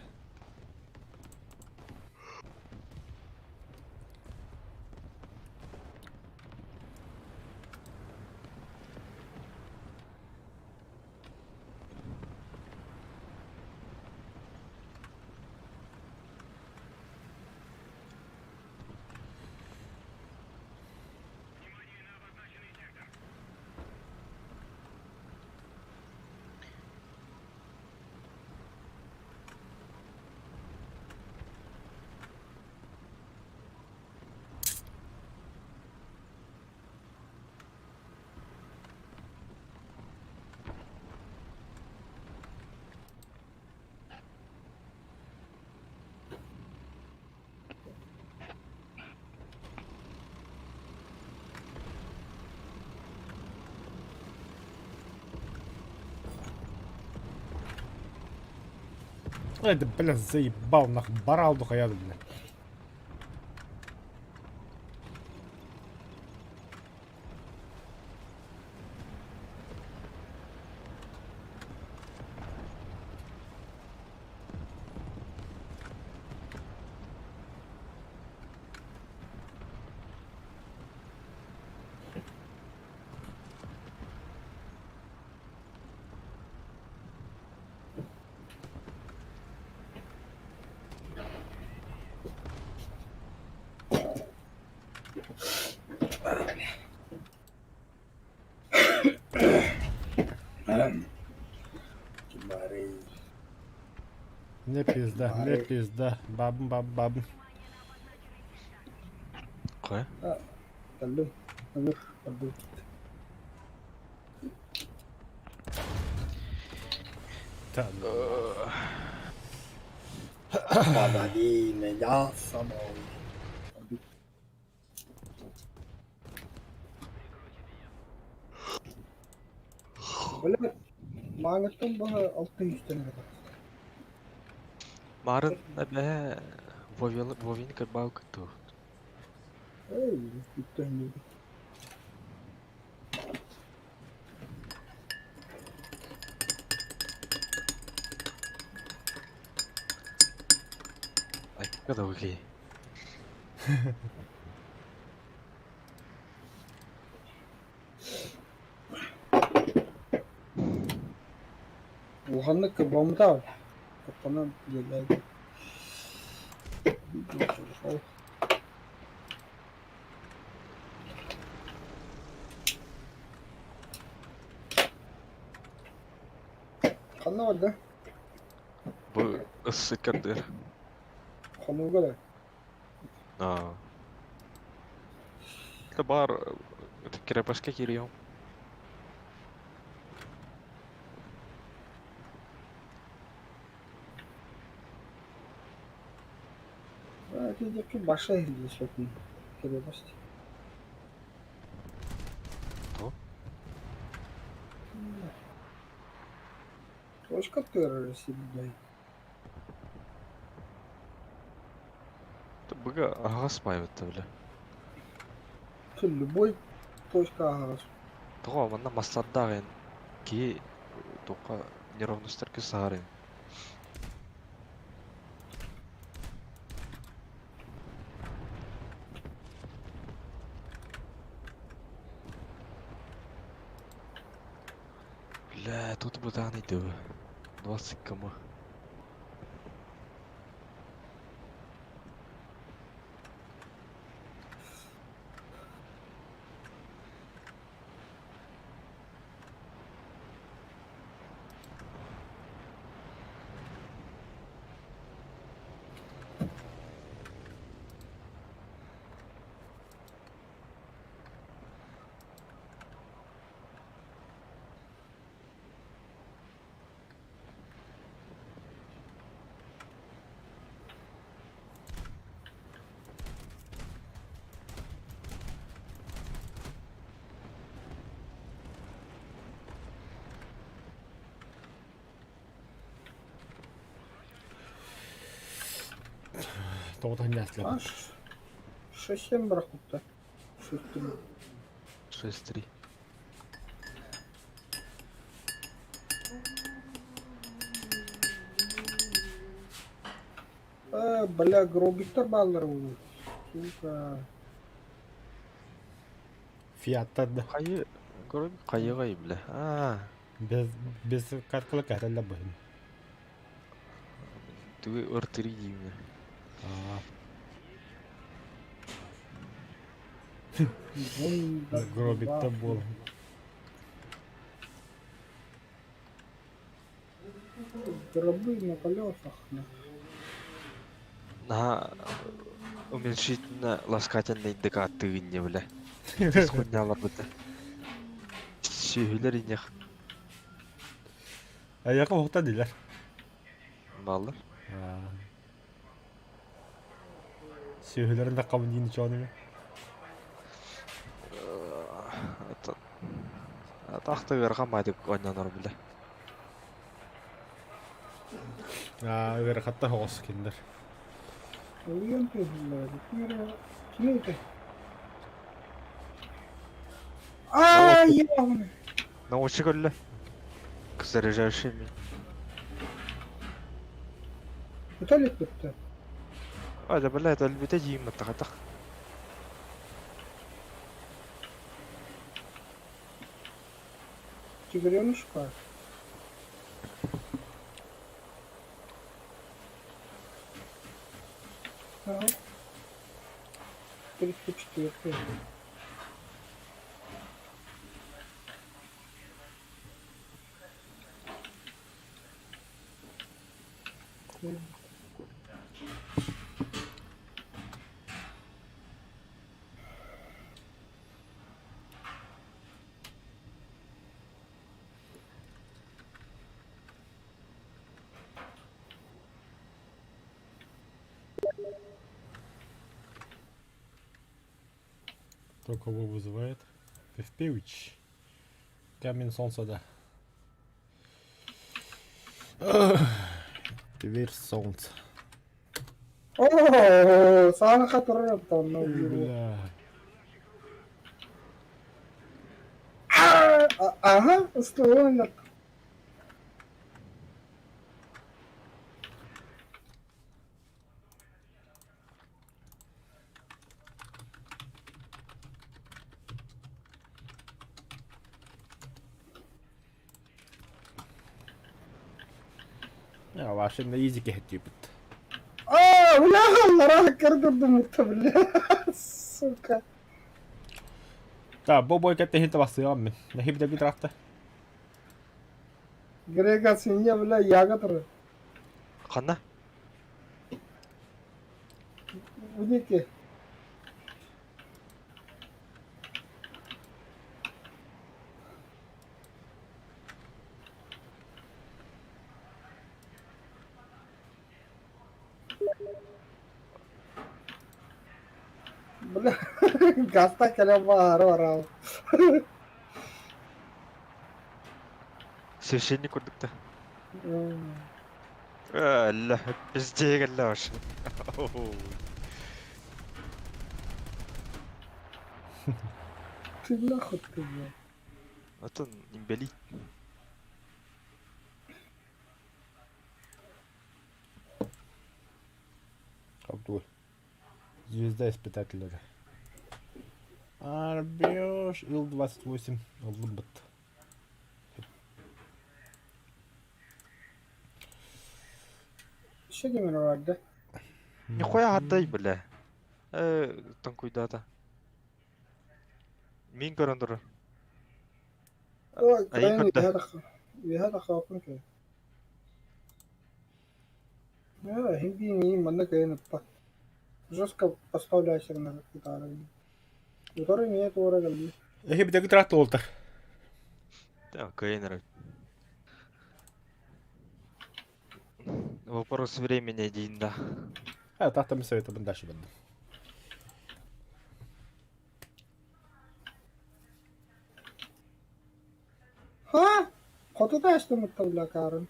Это, бля, заебал, нахуй, барал духая, бля. Не пизда, не пизда. Баб, баб, баб. Хайа? Кэллим. Ыныр барбыт. Подари меня самой. Бля, мааныттан баһа алта үстэн эрэ тахсар. Марын эбээ Вовины кырбаабыккыт дуо? Эй, бүттэ Айка да окей. Улаханнык кырбаммыта Куттанан диэллээбит. Ханна барда? Бу ыссы көрдүөр. Хонууга да. Аа. Это бар крепостька кирием. Это диэки большая иһиллиэ крепость. То? Точка террора себе. Быга аҕас баайбыт бля. Любой точка аҕас. Тоҕо манна мастардаах эн киһи туохха неровностарга саһар Бля, тут бытаан иду. 20 км. Тоҕо nästlä. 6-7 барахпытта. 6-3. 6-3. Бля, гробиктар бааллар уу. Сука. Фиаттар да. Хайы, көрөм хайыгай бля. Аа, Без без карткала кәрәллә быһын. түгү ыр 3 деймин. Аа, Вон, гробикта бол. Гробы на колесах. На уменьшительно ласкательный индикатыгынне бля. Схуйнялар быта. Сүһүлэр инех Аяқы хоқта дилер. баллар. Аа. Сүйөлөрүн да кабын дейін чоны. Тахты ырга майдык ойнанар бля. Аа, ыарахаттар оҕус кинилэр. Уйан түһүллэр. Ким это? А, я Научи көрлө. Заряжающий ми. Виталик бітті. А, блядь, өлбүтэ дьиим маттахатах. Тигренушка. Ага. 304. Кто кого вызывает? Певпевич. Камень солнца, да. Дверь солнца. О, сааха турар онно Бля. Ага, устуон. Я вообще на изике типит. А, бля, лара көрдүрдүм бля. Сука. Да, бу бойга тэһин табасыам мин. Нэһи бит бит Грега синья, бля, яга турар. Ханна? Вники. Бля, гаста кэлэн баара бараа. Священник курдук да. Алла, пиздег алла вообще. Ты нахуй ты, бля. Атын имбелит. Абдул. Звезда испытателя. Арбеж Ил-28. Лыбот. Еще кем бар да? Нихуя отдай, бля. Танкуйдата. Мин көрөн турар. Ой, Айы крайне көрдө. үөһэ тахха кэ. А, химби не манна кэйн аппа. Жестко поставляйся на гитару. Который не туора галли. Эхи бит гитара олтар. Да, Кейнер. Вопрос времени один, да. А, тахта ми совета бен дальше бен. Ха? Хоту таштым бля карын.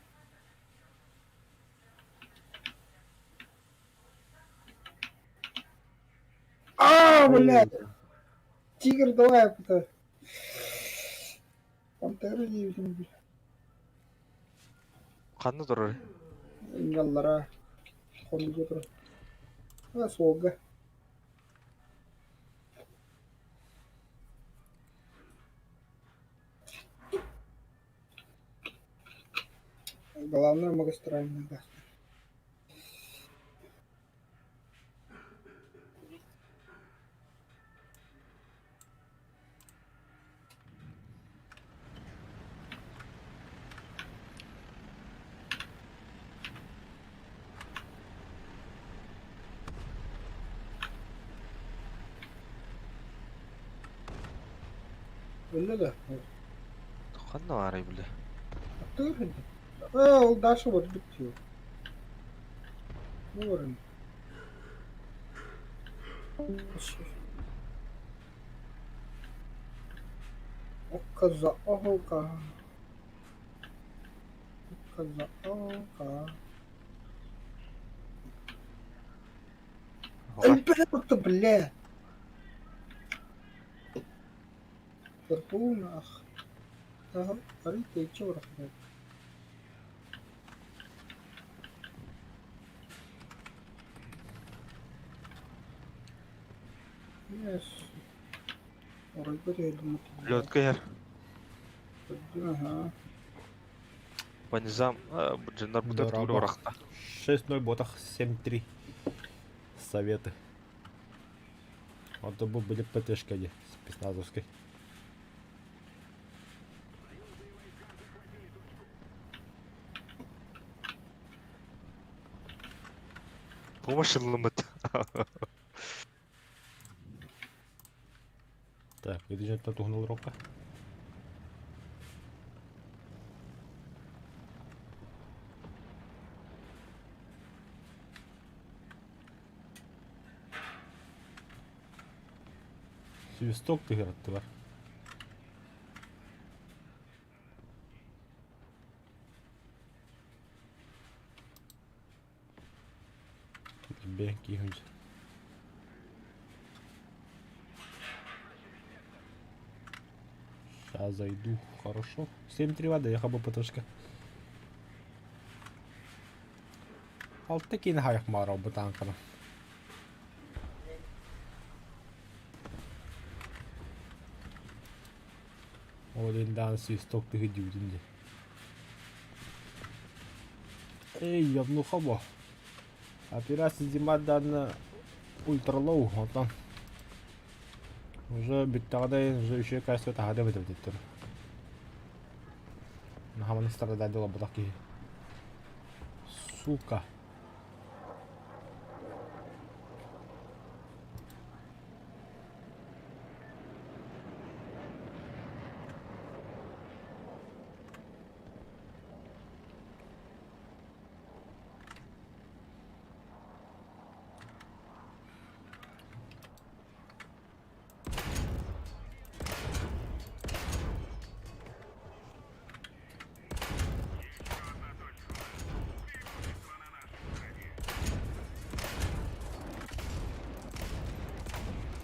А, блядь. Тигр, давай это. Пантера диибитим. Ханна турар. Ингаллара. Хонуга турар. А, суолга. Главная магистральная газ. Өллө да. Ханна барай, бля. Аттыгар А, ол дальше вот бүттү. Уорын. Окказа, охока. За АК. Өлбөтө, бля! Фортуна, ах. Арый тэйиччи барахсан. Yes. Оройго түһэрдим. Лётка иһэр. Көрдүм, аха. По низам, дьоннор бутар Дорообо. тугу барахта. 6-0 ботах 7-3. Советы. Вот бы были ПТшка де, спецназовской. Помощь ылымыт. Так, видишь, это рока. Свисток тыгыраттылар. Бе, кихунь. Сейчас зайду. Хорошо. 7-3 вода, я хаба ПТшка. Алты кин хайх мара бутанкана. Ол дан свисток ты дюдинди. Эй, явну хаба. Операция Зимадан ультралоу, вот там. Уже бүттәгәдә уже еще качество тагада бит бит. Нахаманы страдать дела такие. Сука.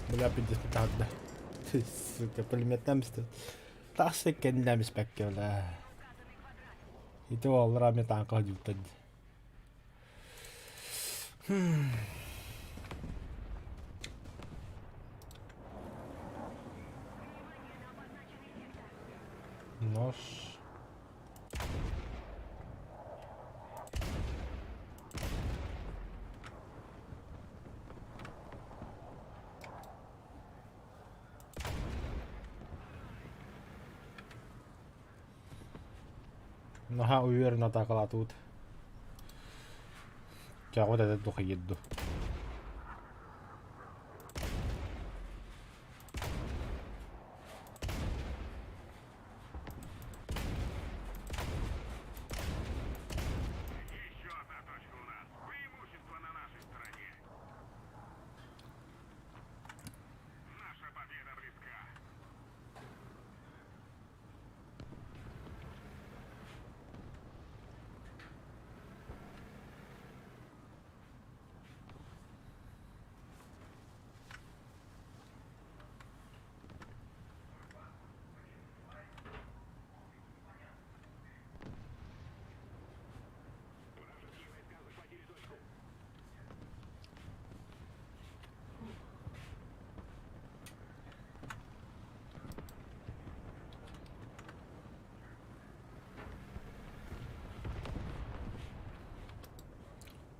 Бля, пиздец, да. Ты, сука, пулеметнамсты. Тахсы кеннәмис бәккә, бля. Ите аллара мен танка дюктад. Нож. Наха уверенно атакала тут. Вот этот дух еду.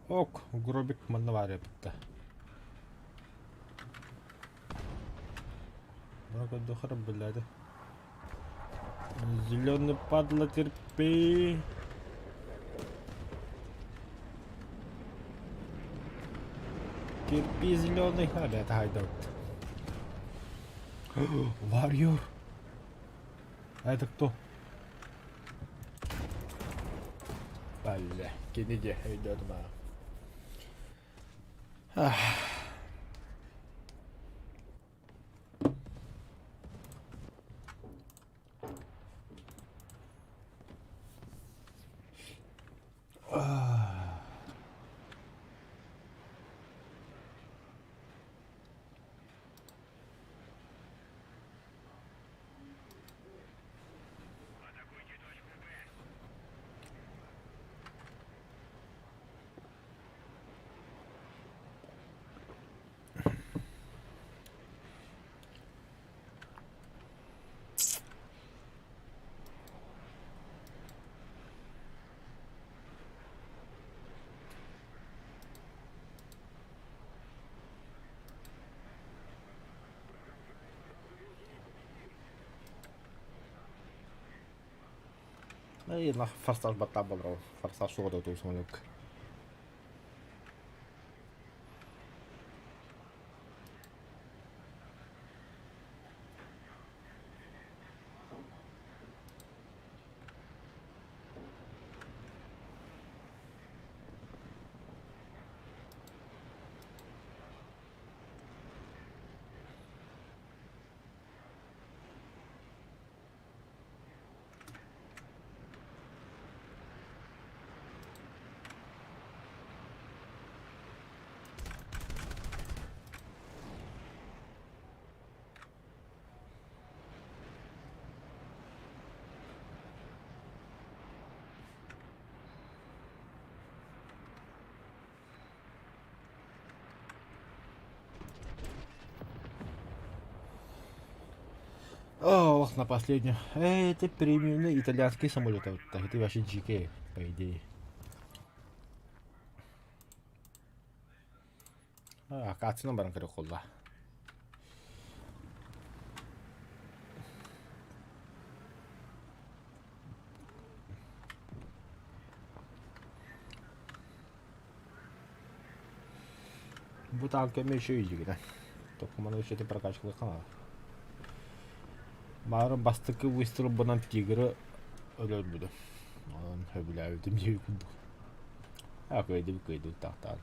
Ок, гробик манна бітті. Много дохара, блядь. Зеленый падла, терпи. Терпи, зеленый. А, это хайдаут. Варьор. А это кто? Бля, кениде идет ма. Эй, нах форсаж баттаах буолар ол. Форсаж суоҕа да отуу самолетка. Ох, на последнем. Это премиумный итальянский самолет. Это вообще GK, по идее. Акациянан баран көрө холла. Бу таал кэмэ еще үйдүгүнэ. Токуманы өссө прокачкалык хаҥа. Баарын бастакы выстрелбынан тигры өлөрбүтүм. Онон сөбүлээбитим диэби курдук. А, кыайдым, кыайдым, тахтаан.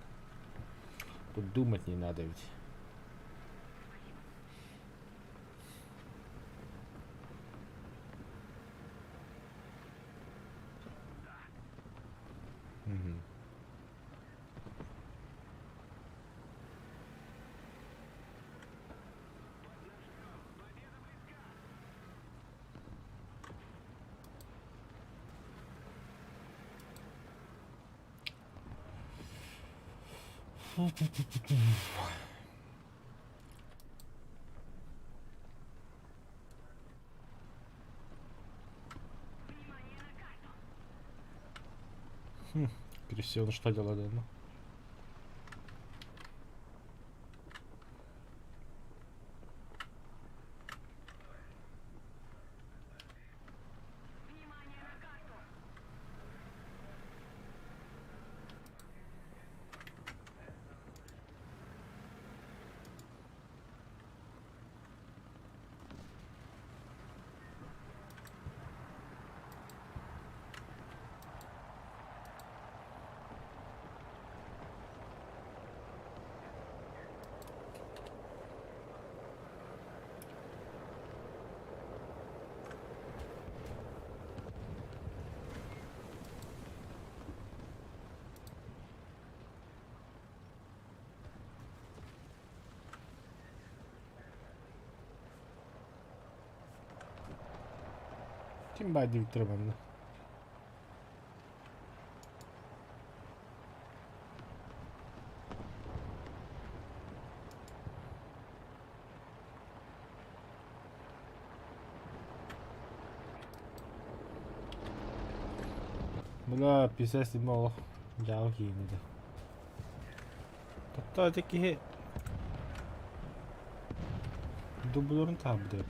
Тут думать не надо ведь. Мгм. Хм, Кристиан что делает, ну? Ким баай диэбиттэрэ манна? Бля, писать олох дьаабы киинэтэ. Таптаа ити киһи дублерун таһаарбыт эбит.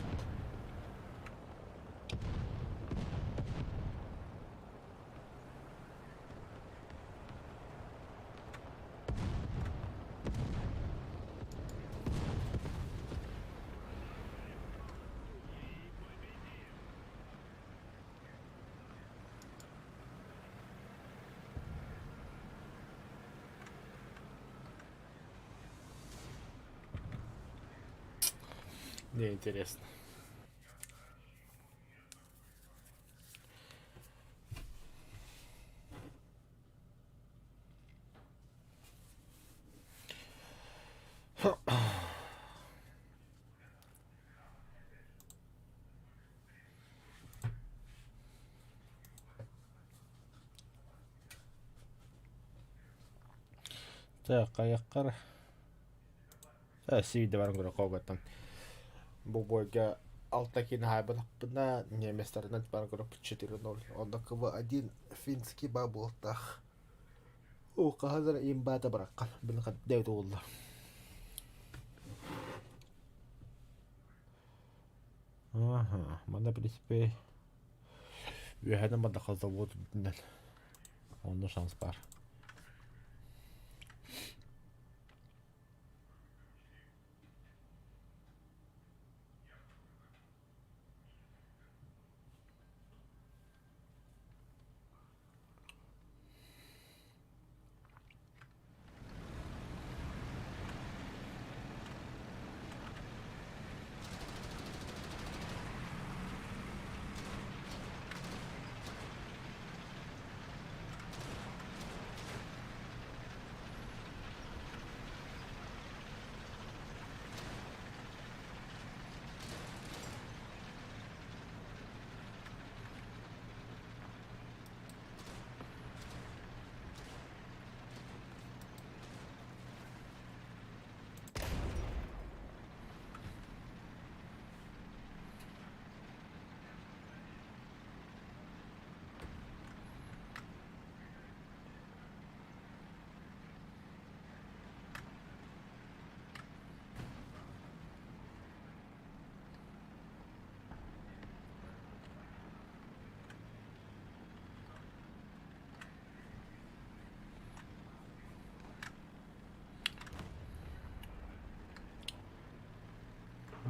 Мне интересно. Так, хайаххар сиидэ баран көрө хооготтон бу бойга алта киин хаайбатахпына немецтарынан баран көрөппүт 4-0 онно КВ-1 финский баа буолтаах Оо хаһан эрэ имбаата бараххан били дэбит уолла Аха, манна в принципе. Үөһэнэн бардахха завод үрдүнэн. Онно шанс баар.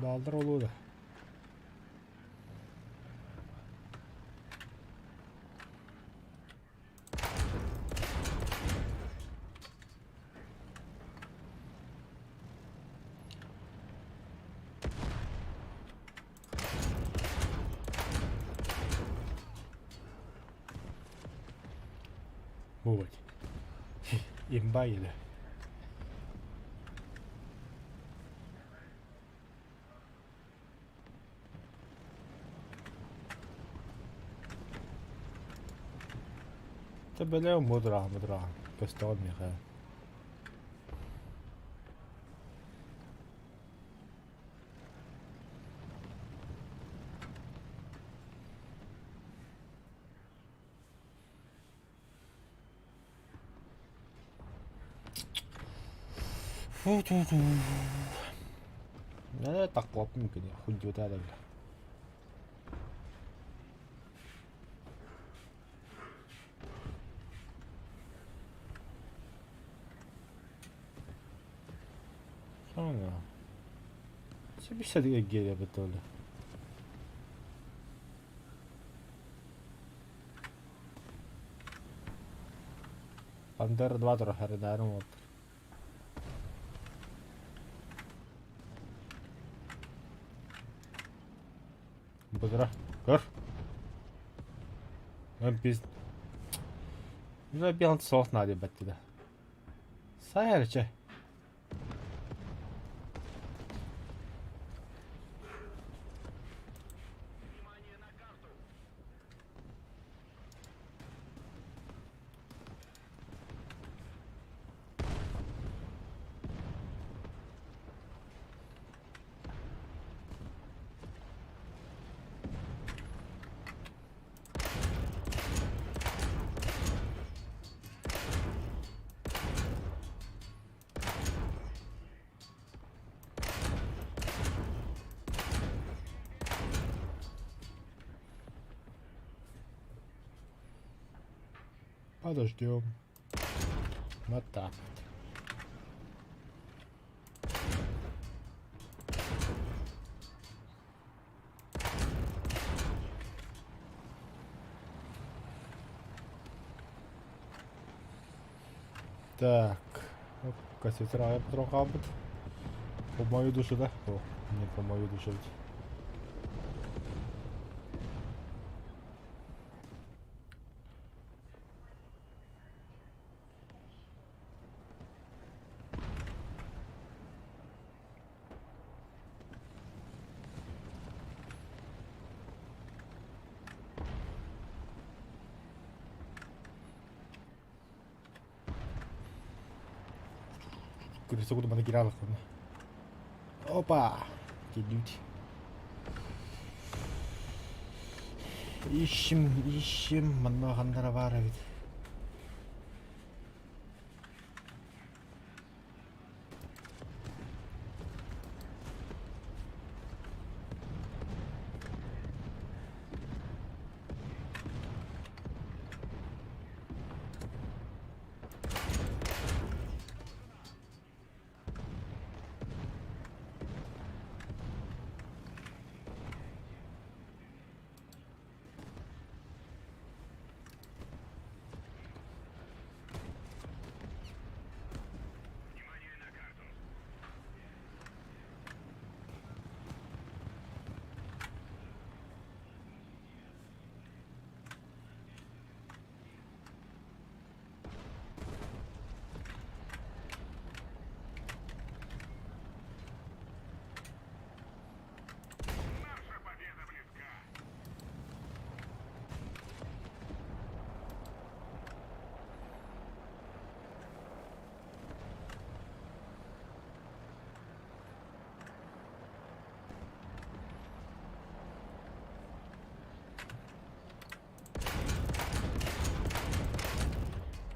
Балдар олуо да. Вот. Имба или. Тэбэлээ мудра мудра көстөҕүн миэхэ. Ээ таккуоппун кини хуйдута да бile. Sonra. Sebise geliyor böyle. Пантера 2 трохи вот. Быдыра. Көр. Мен пиз. Забил соус надо баттида. Сайарча. Подождем. Вот так вот. Так. Кассетра я. По мою душу, да? О, не по мою душу. Ведь. Крысу куда киралах. Опа! Кидють. Ищем, ищем, много бар ведь.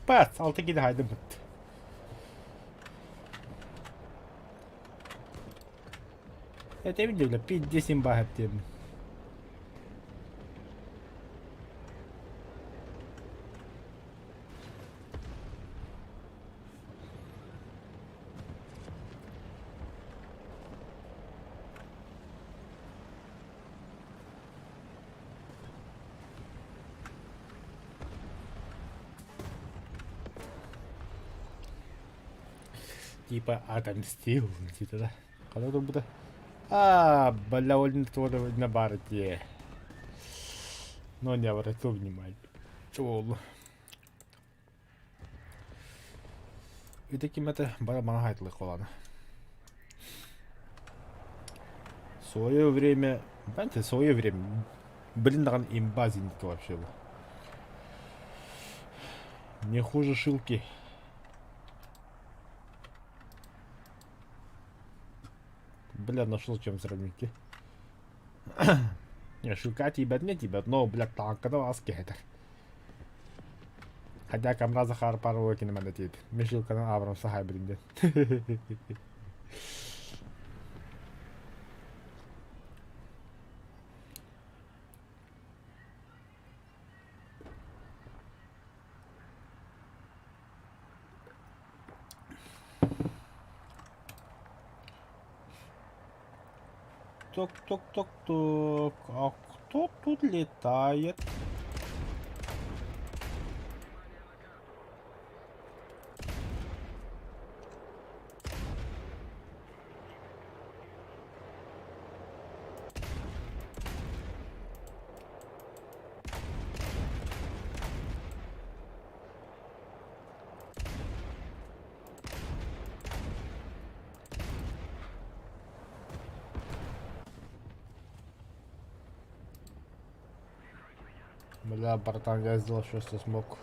Пипец, алта киһи хайдыбыт. Этэбин да бля, пиздец имба диэммин. Типа отомстил, типа да. Когда турбута? А, бля, ол на барте. Но не обратил внимания. Ол. Ити ким этэ бара мана хайтылы коланы. Свое время, знаете, свое время, блин, даҕаны имба зенитка вообще был. Не хуже шилки. Бля, нашел чем сравнить. Не, шилка тиийбэт не тиийбэт, но, бля, тааҥканы ас кэһэтэр. Хотя Камра Захар пару кинеманы тиийбит. Мин шилканы Абрамса хайбырын диэн. Тук-тук-тук-тук. А кто тут летает? Бля, братан, я сделал все, что смог.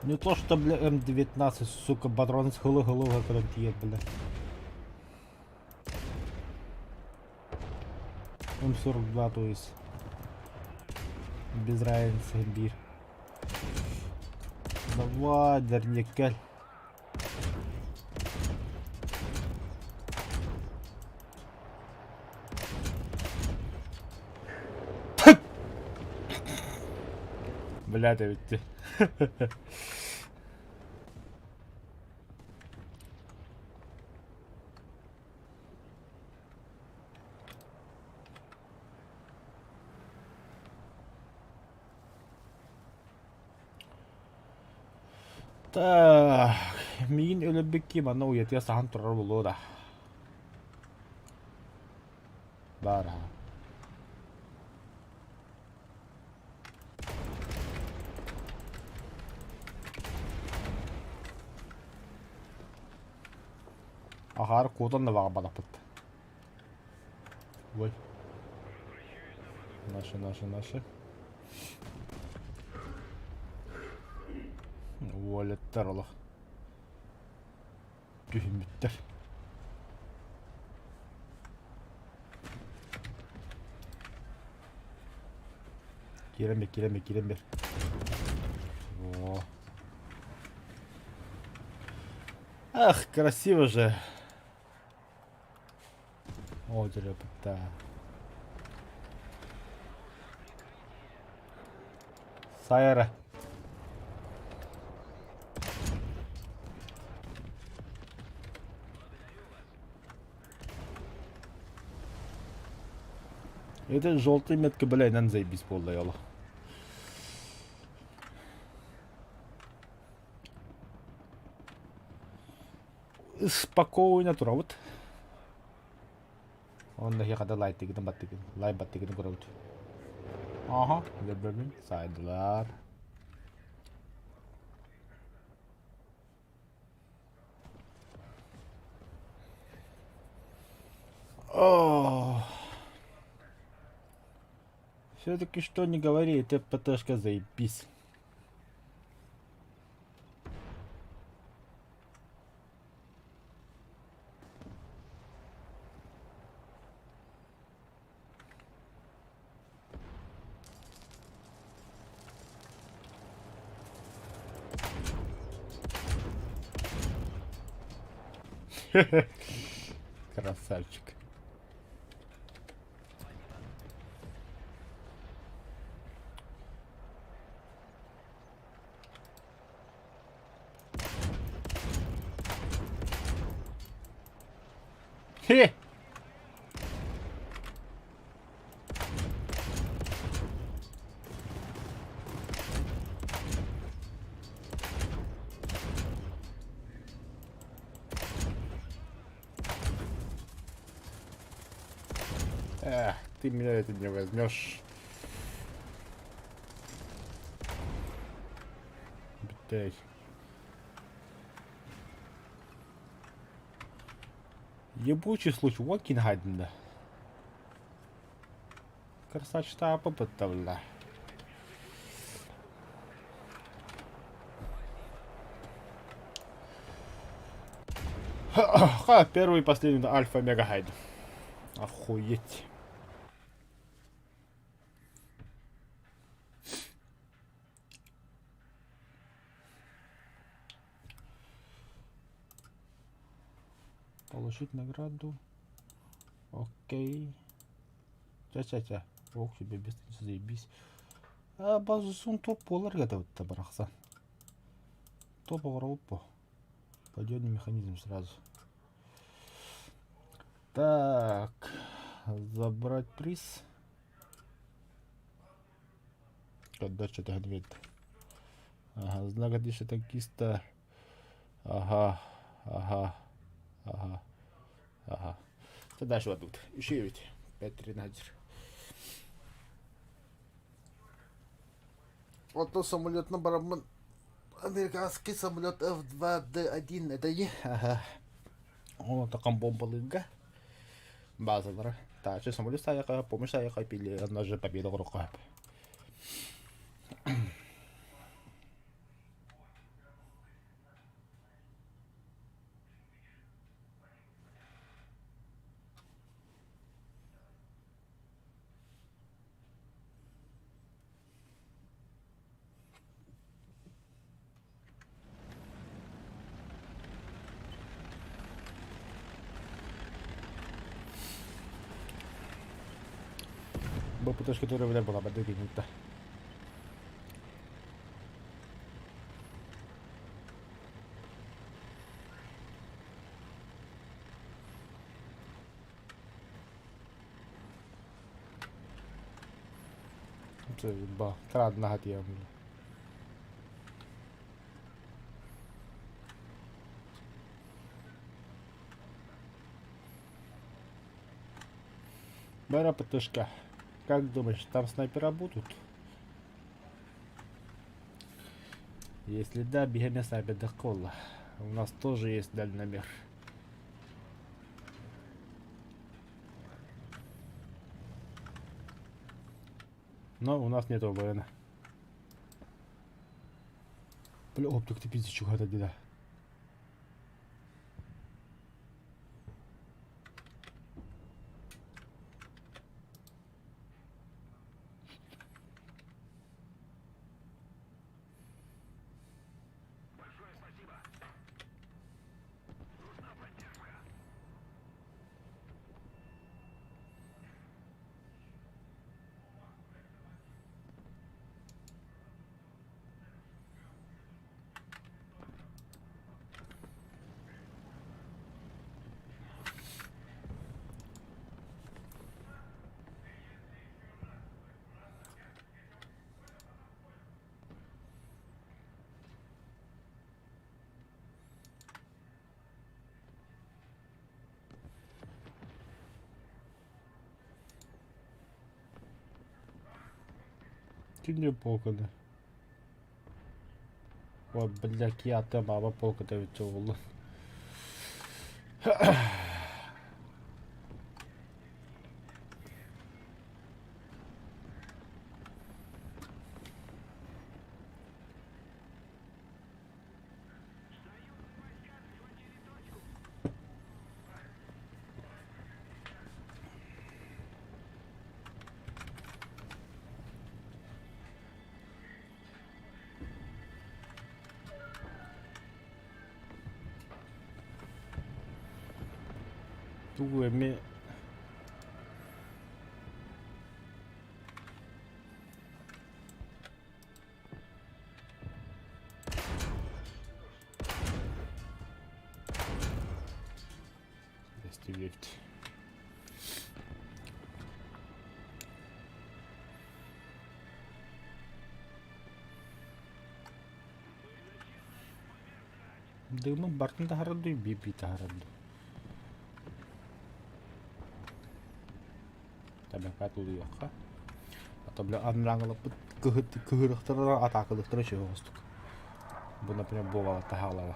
Не то что, бля, М19, сука, патрон с хылы-хылы гарантиет, бля. М42, то есть. Без разницы, бир. Давай, дернекель. Блядь, эбитти. Так, миигин өлөрбүккэ манна уйатыйа саһан турар буолуо да. Баар Ахаар куотан да баҕарбатахпыт. Ой. Наши, наши, наши. Уолеттар олох. Түһүммүттэр. Киирэн бэр, киирэн бэр, киирэн бэр. О. Ах, красиво же. О, да. Сайра. Это желтый метка, бля, инан заебись буолла ялы. Спокойно турабыт. Онно хиэхэ лайтыгытын баттыгын, лай баттыгытын көрөбүт. Аха, лебебин сайдылар. О! Все-таки что не говори, это ПТшка заебись. Красавчик. Хе! Эх, ты меня это не возьмешь. Блядь. Ебучий случай, Уокин да. Красавчик попытавля. Ха, первый и последний альфа мега хайд. Охуеть. Получить награду. Окей. Ча-ча-ча. Ох, тебе без заебись. А базусын топ болар это барахса. Топ оҕоробут Пойдет механизм сразу. Так, забрать приз. Когда что-то говорит. Ага, знак отличия танкиста. Ага, ага, ага, ага. Это дальше вот тут. Еще ведь. 5-13. Ото самолетна бараммын американский самолет F2D1 это е. Ага. Ол такан бомбалыга. Базалара. Тачы самолет саяка, помощь саяка пили, она же победа в руках. Бу ПТшка тоже была бы докинута. Ба, крадна хатия. Бара ПТшка. Как думаешь, там снайпера будут? Если да, бегаем снайпер до кола. У нас тоже есть дальномер. Но у нас нет ОБН. Бля, оптик ты пиздец, чего это деда. Кине полканы. Ой, бля, киата баба полката ведь олла. Тугу эмиэ Эстибиэбит. Дымын бартын таһарар дуу, биир-биир таһарар дуу. Табака тулуйуохха. А то, бля, анраҥылаппыт кыһырыхтара атаакылыктара үчүгэй оҕустук. Бу, например, буолала таһаалара.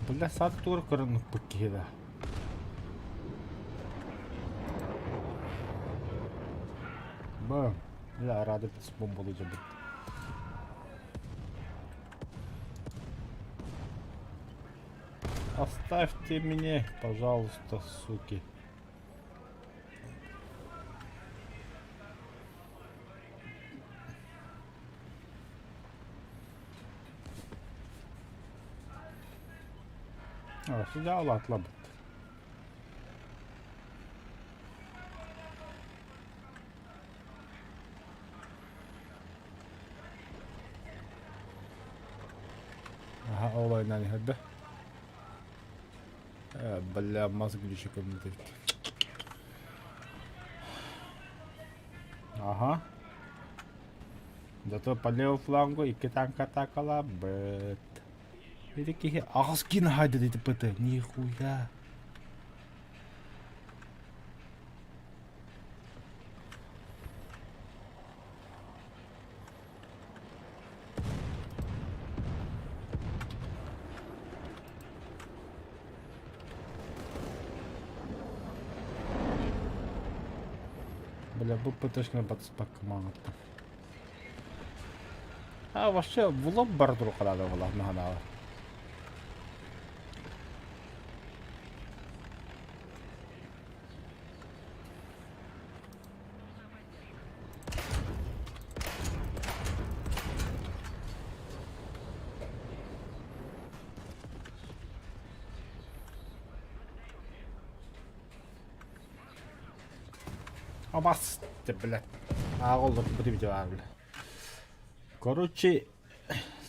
Бля, саат туора көрөн ыппыт киһи да. Бам. Бля, рада бомбалыы дьабыт. Оставьте меня, пожалуйста, суки. Сюда улаатылабыт. Аха, ол айынан иһэрдэ. Бля, мас глючи көмүтэ. Ага. Зато по левому флангу икки танка атакалаабыт. Ити киһи аҕыс киин аһайда диэтэ ПТ. Нихуя. Бля, бу ПТшканы батыспакка маҥаттым. А вообще в лоб бар турукалаада буолар наһанаала. Абас, блядь. Ааҕа олорбут видео бля. Короче,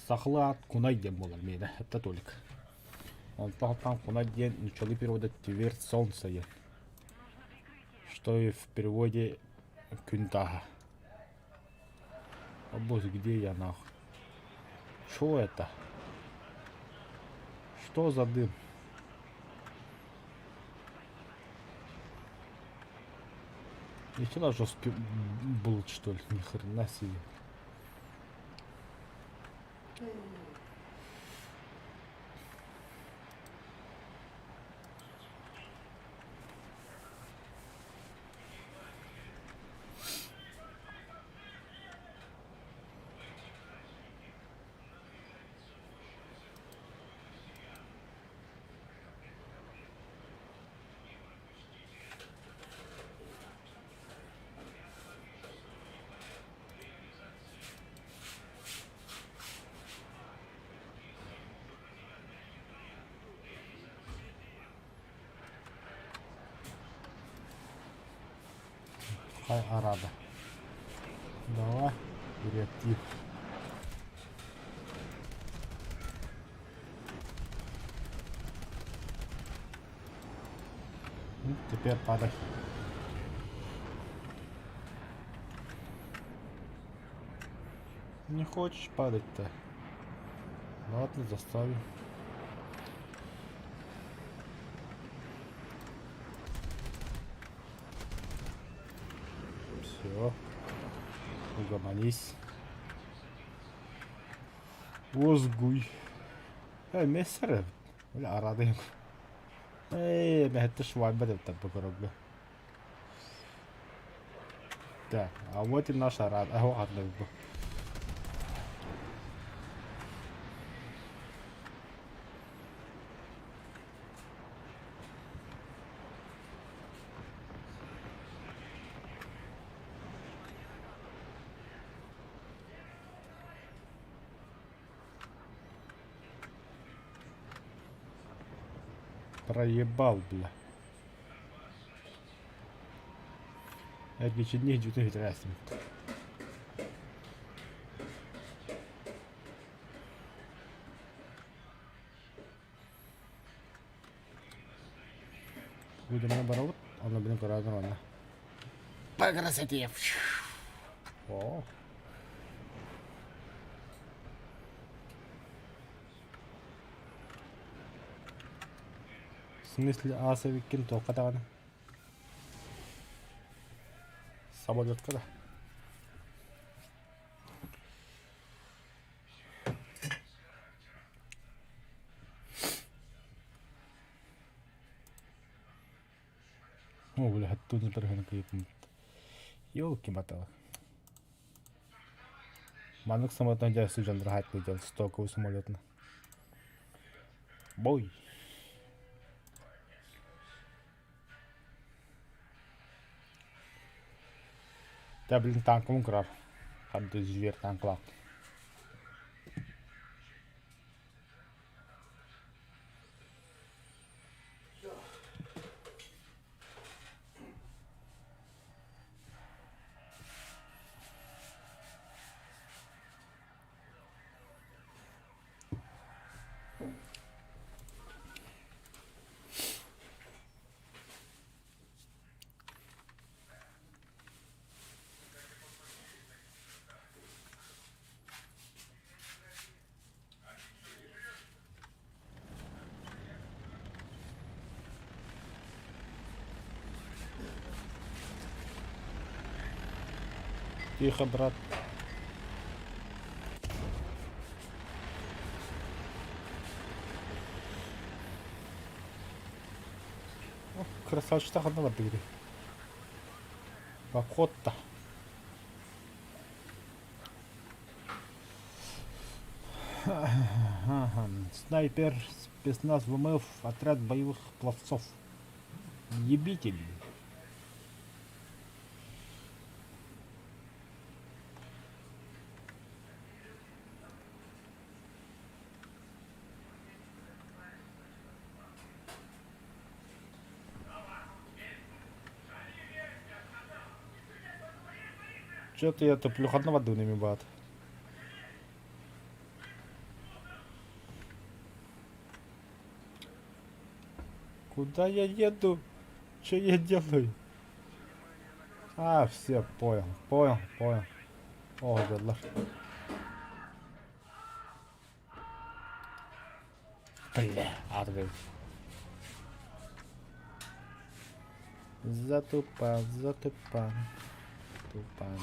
сахалыы аат Кунай диэн буолар миэнэ, это Толик. Онтон там Кунай диэн нууччалыы перевода «Твердь солнца» диэн. Что и в переводе «Күн тааһа». О боже, где я нахуй? Что это? Что за дым? Нихера жесткий был, что ли? Ни хрена себе. Хай арада. Давай, реактив. Ну, теперь падай. Не хочешь падать-то? Ладно, заставим. Все. Угомонись. Озгуй. Э, мессер. Бля, арадыйым. Эй, мэһэтте швайба деп таппы көрөгө. Так, а вот и наша рада. А, ладно, Проебал, бля. Эргичинниих дьүтүн үтэрээстибит. Видимо, барабыт, онно билин көрөөтүн онно. По красоте. О. В смысле асовиккин туохха даҕаны? Самолетка да. О, бля, оттуда дороганы кыйытын. Ёлки-моталки. Маннык самолетынан дьэ сылдьаллар хаайтыы дьон стоковый самолетынан. Бой. Дьэ, блин, танкабын көрөр. Ханды зверь танкалаах. Тихо, брат. Красавчик ханна бардыгы. Обход-то. Снайпер, спецназ ВМФ, отряд боевых пловцов. Ебитель. Что-то я туплю ханна бардыгы баат. Куда я еду? Что я делаю? А, все, понял, понял, понял. О, дьоллор. Бля, арбы. Затупан, затупан, тупан.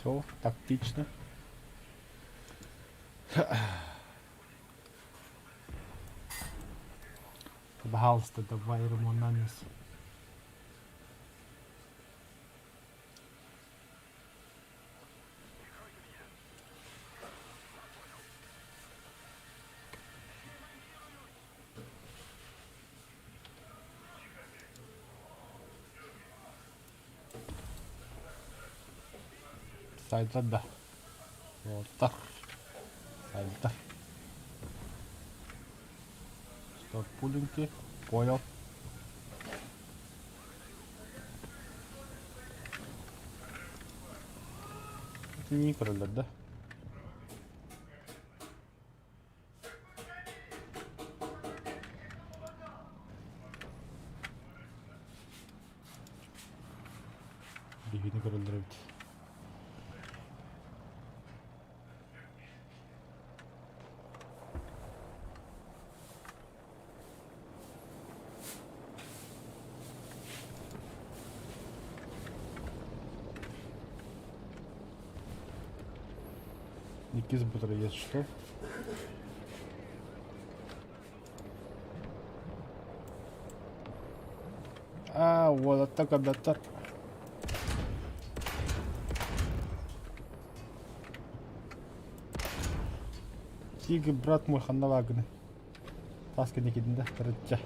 Все, тактично. Пожалуйста, давай ремонтанис. Сайдар да. Уолаттар. Сайдар. Стоп пуленьки. Понял. Миигин көрөллөр да? Биһигини көрөллөр эбит. Иккис бутара есть что? А, уолаттар көрбөттөр. Тигр, брат мой, ханна бааргыный? Таас кэнникитин да короче.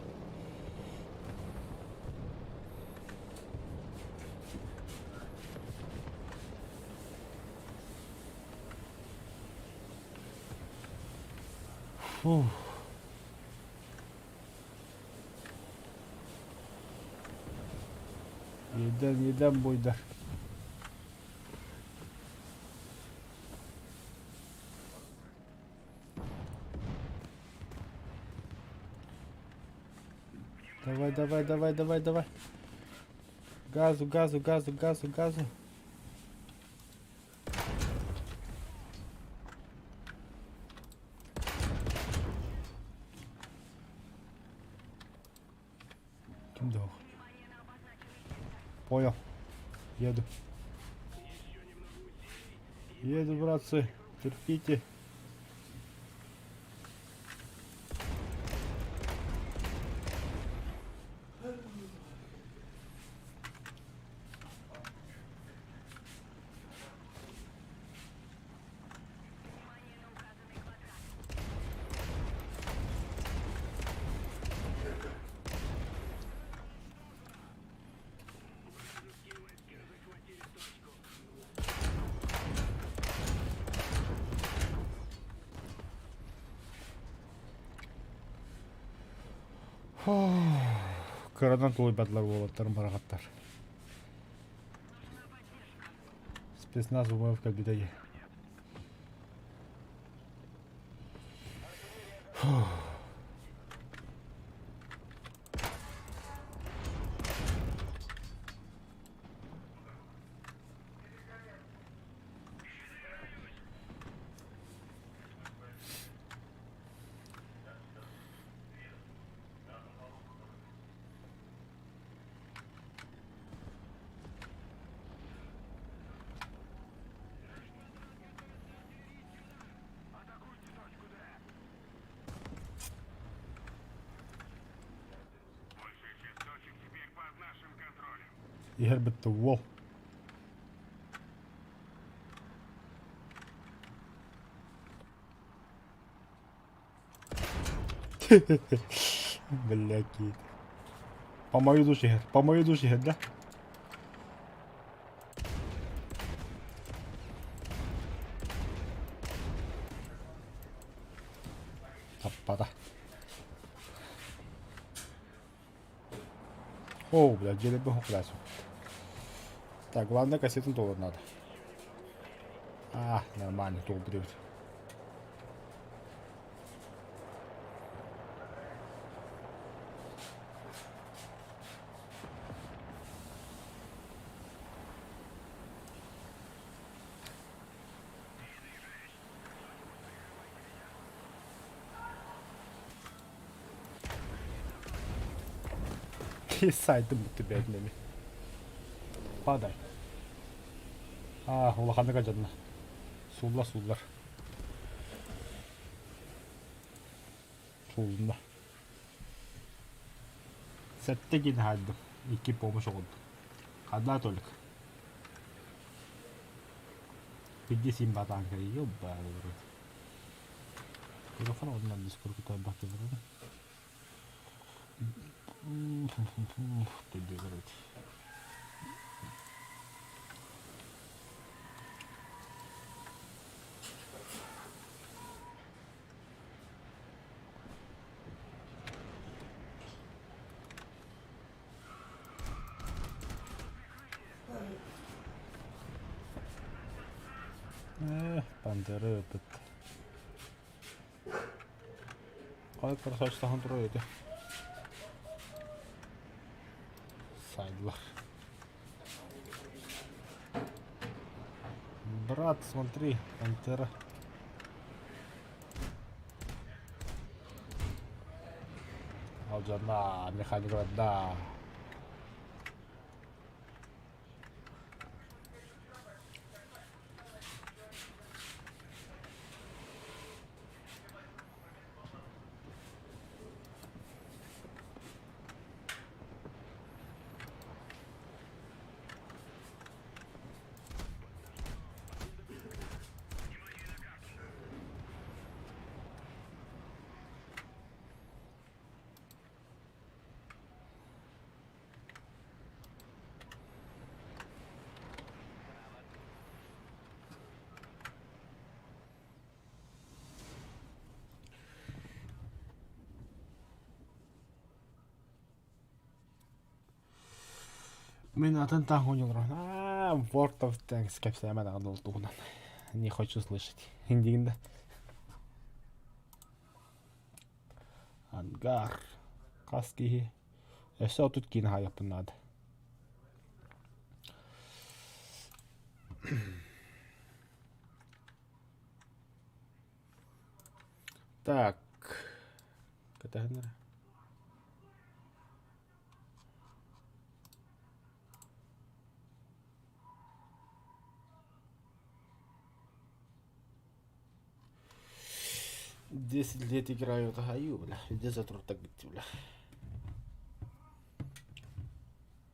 Фух. Еден, еден бойдар. Давай, давай, давай, давай, давай. Газу, газу, газу, газу, газу. Ким да Понял. Еду. Еду, братцы. Терпите. Кыранан тулуйбатылар уолаттарым барахаттар. Спецназ УВФ кэлбитэ Иһэр бытты уол. Бля, кит. По мою душу иһэр, по мою душу иһэр, да? Таппата. О, бля, дьиэлэрбин хохлаасым. Так, главное кассетын толор надо. А, нормально, толбут эбит. Сайтым бүттү бэйэтин Падай. А, улаханнык алдьанна. Сууллар, сууллар. Суулунна. Сэттэ киин хаайдым. Икки помощь оҕордум. Одна только. Пиздец им батанка, ёбаный в рот. Телефон одна дискурку Э, пантера ыппыт. Хай красавчик турар ити. Сайдылар. Брат, смотри, пантера. Алдьанна, механик да. Мин атын таах оонньууллар. Аа, World of Tanks кэпсээмэ даҕаны ол туһунан. Не хочу слышать. Диигин да. Ангар. Хас киһи. Өссө 30 киинэ хаайыахпын наада. Так. Кэтэһэн эрэ. Десять лет играю, аю, бля, везде затрут так бля.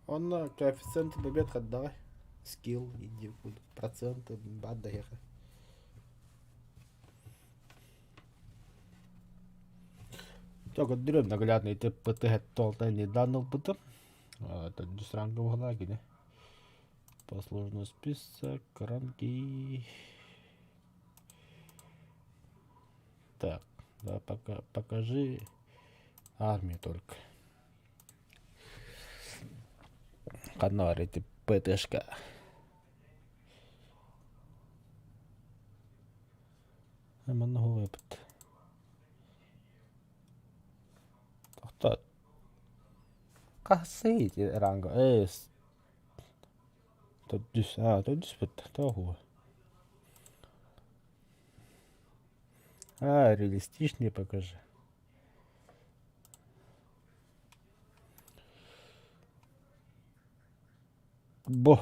Онно коэффициент побед хайдаҕый? Скилл, иди, проценты баар да эһиэхэ. Көрдөрүөм наглядно ити ПТ толта недавно ылбытым. Төрдүс ранга буолла кини. Послужной список, ранги. Так, да, пока, покажи армию только. Ханна бар ити ПТшка. Манна хуойбут. Тохтоо. Хасый ити ранга эс. Төрдүс, аа төрдүс бытта тоҕо А, реалистичнее покажи. Бу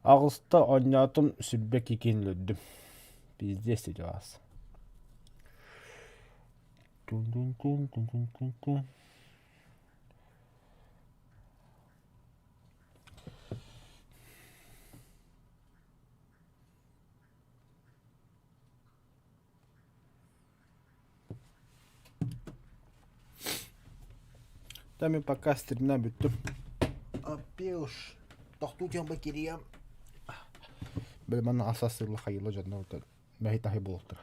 аҕыста оонньоотум сүрбэ кикин өлөрдүм. Пиздец сейчас. Тун-тун-тун-тун-тун-тун. Там мен пока стримна бүттүм. Аппеш. Тохтуу дьон кириэм. Били манна асасыылла хайыла дьонно мэһи таһы буолуохтара.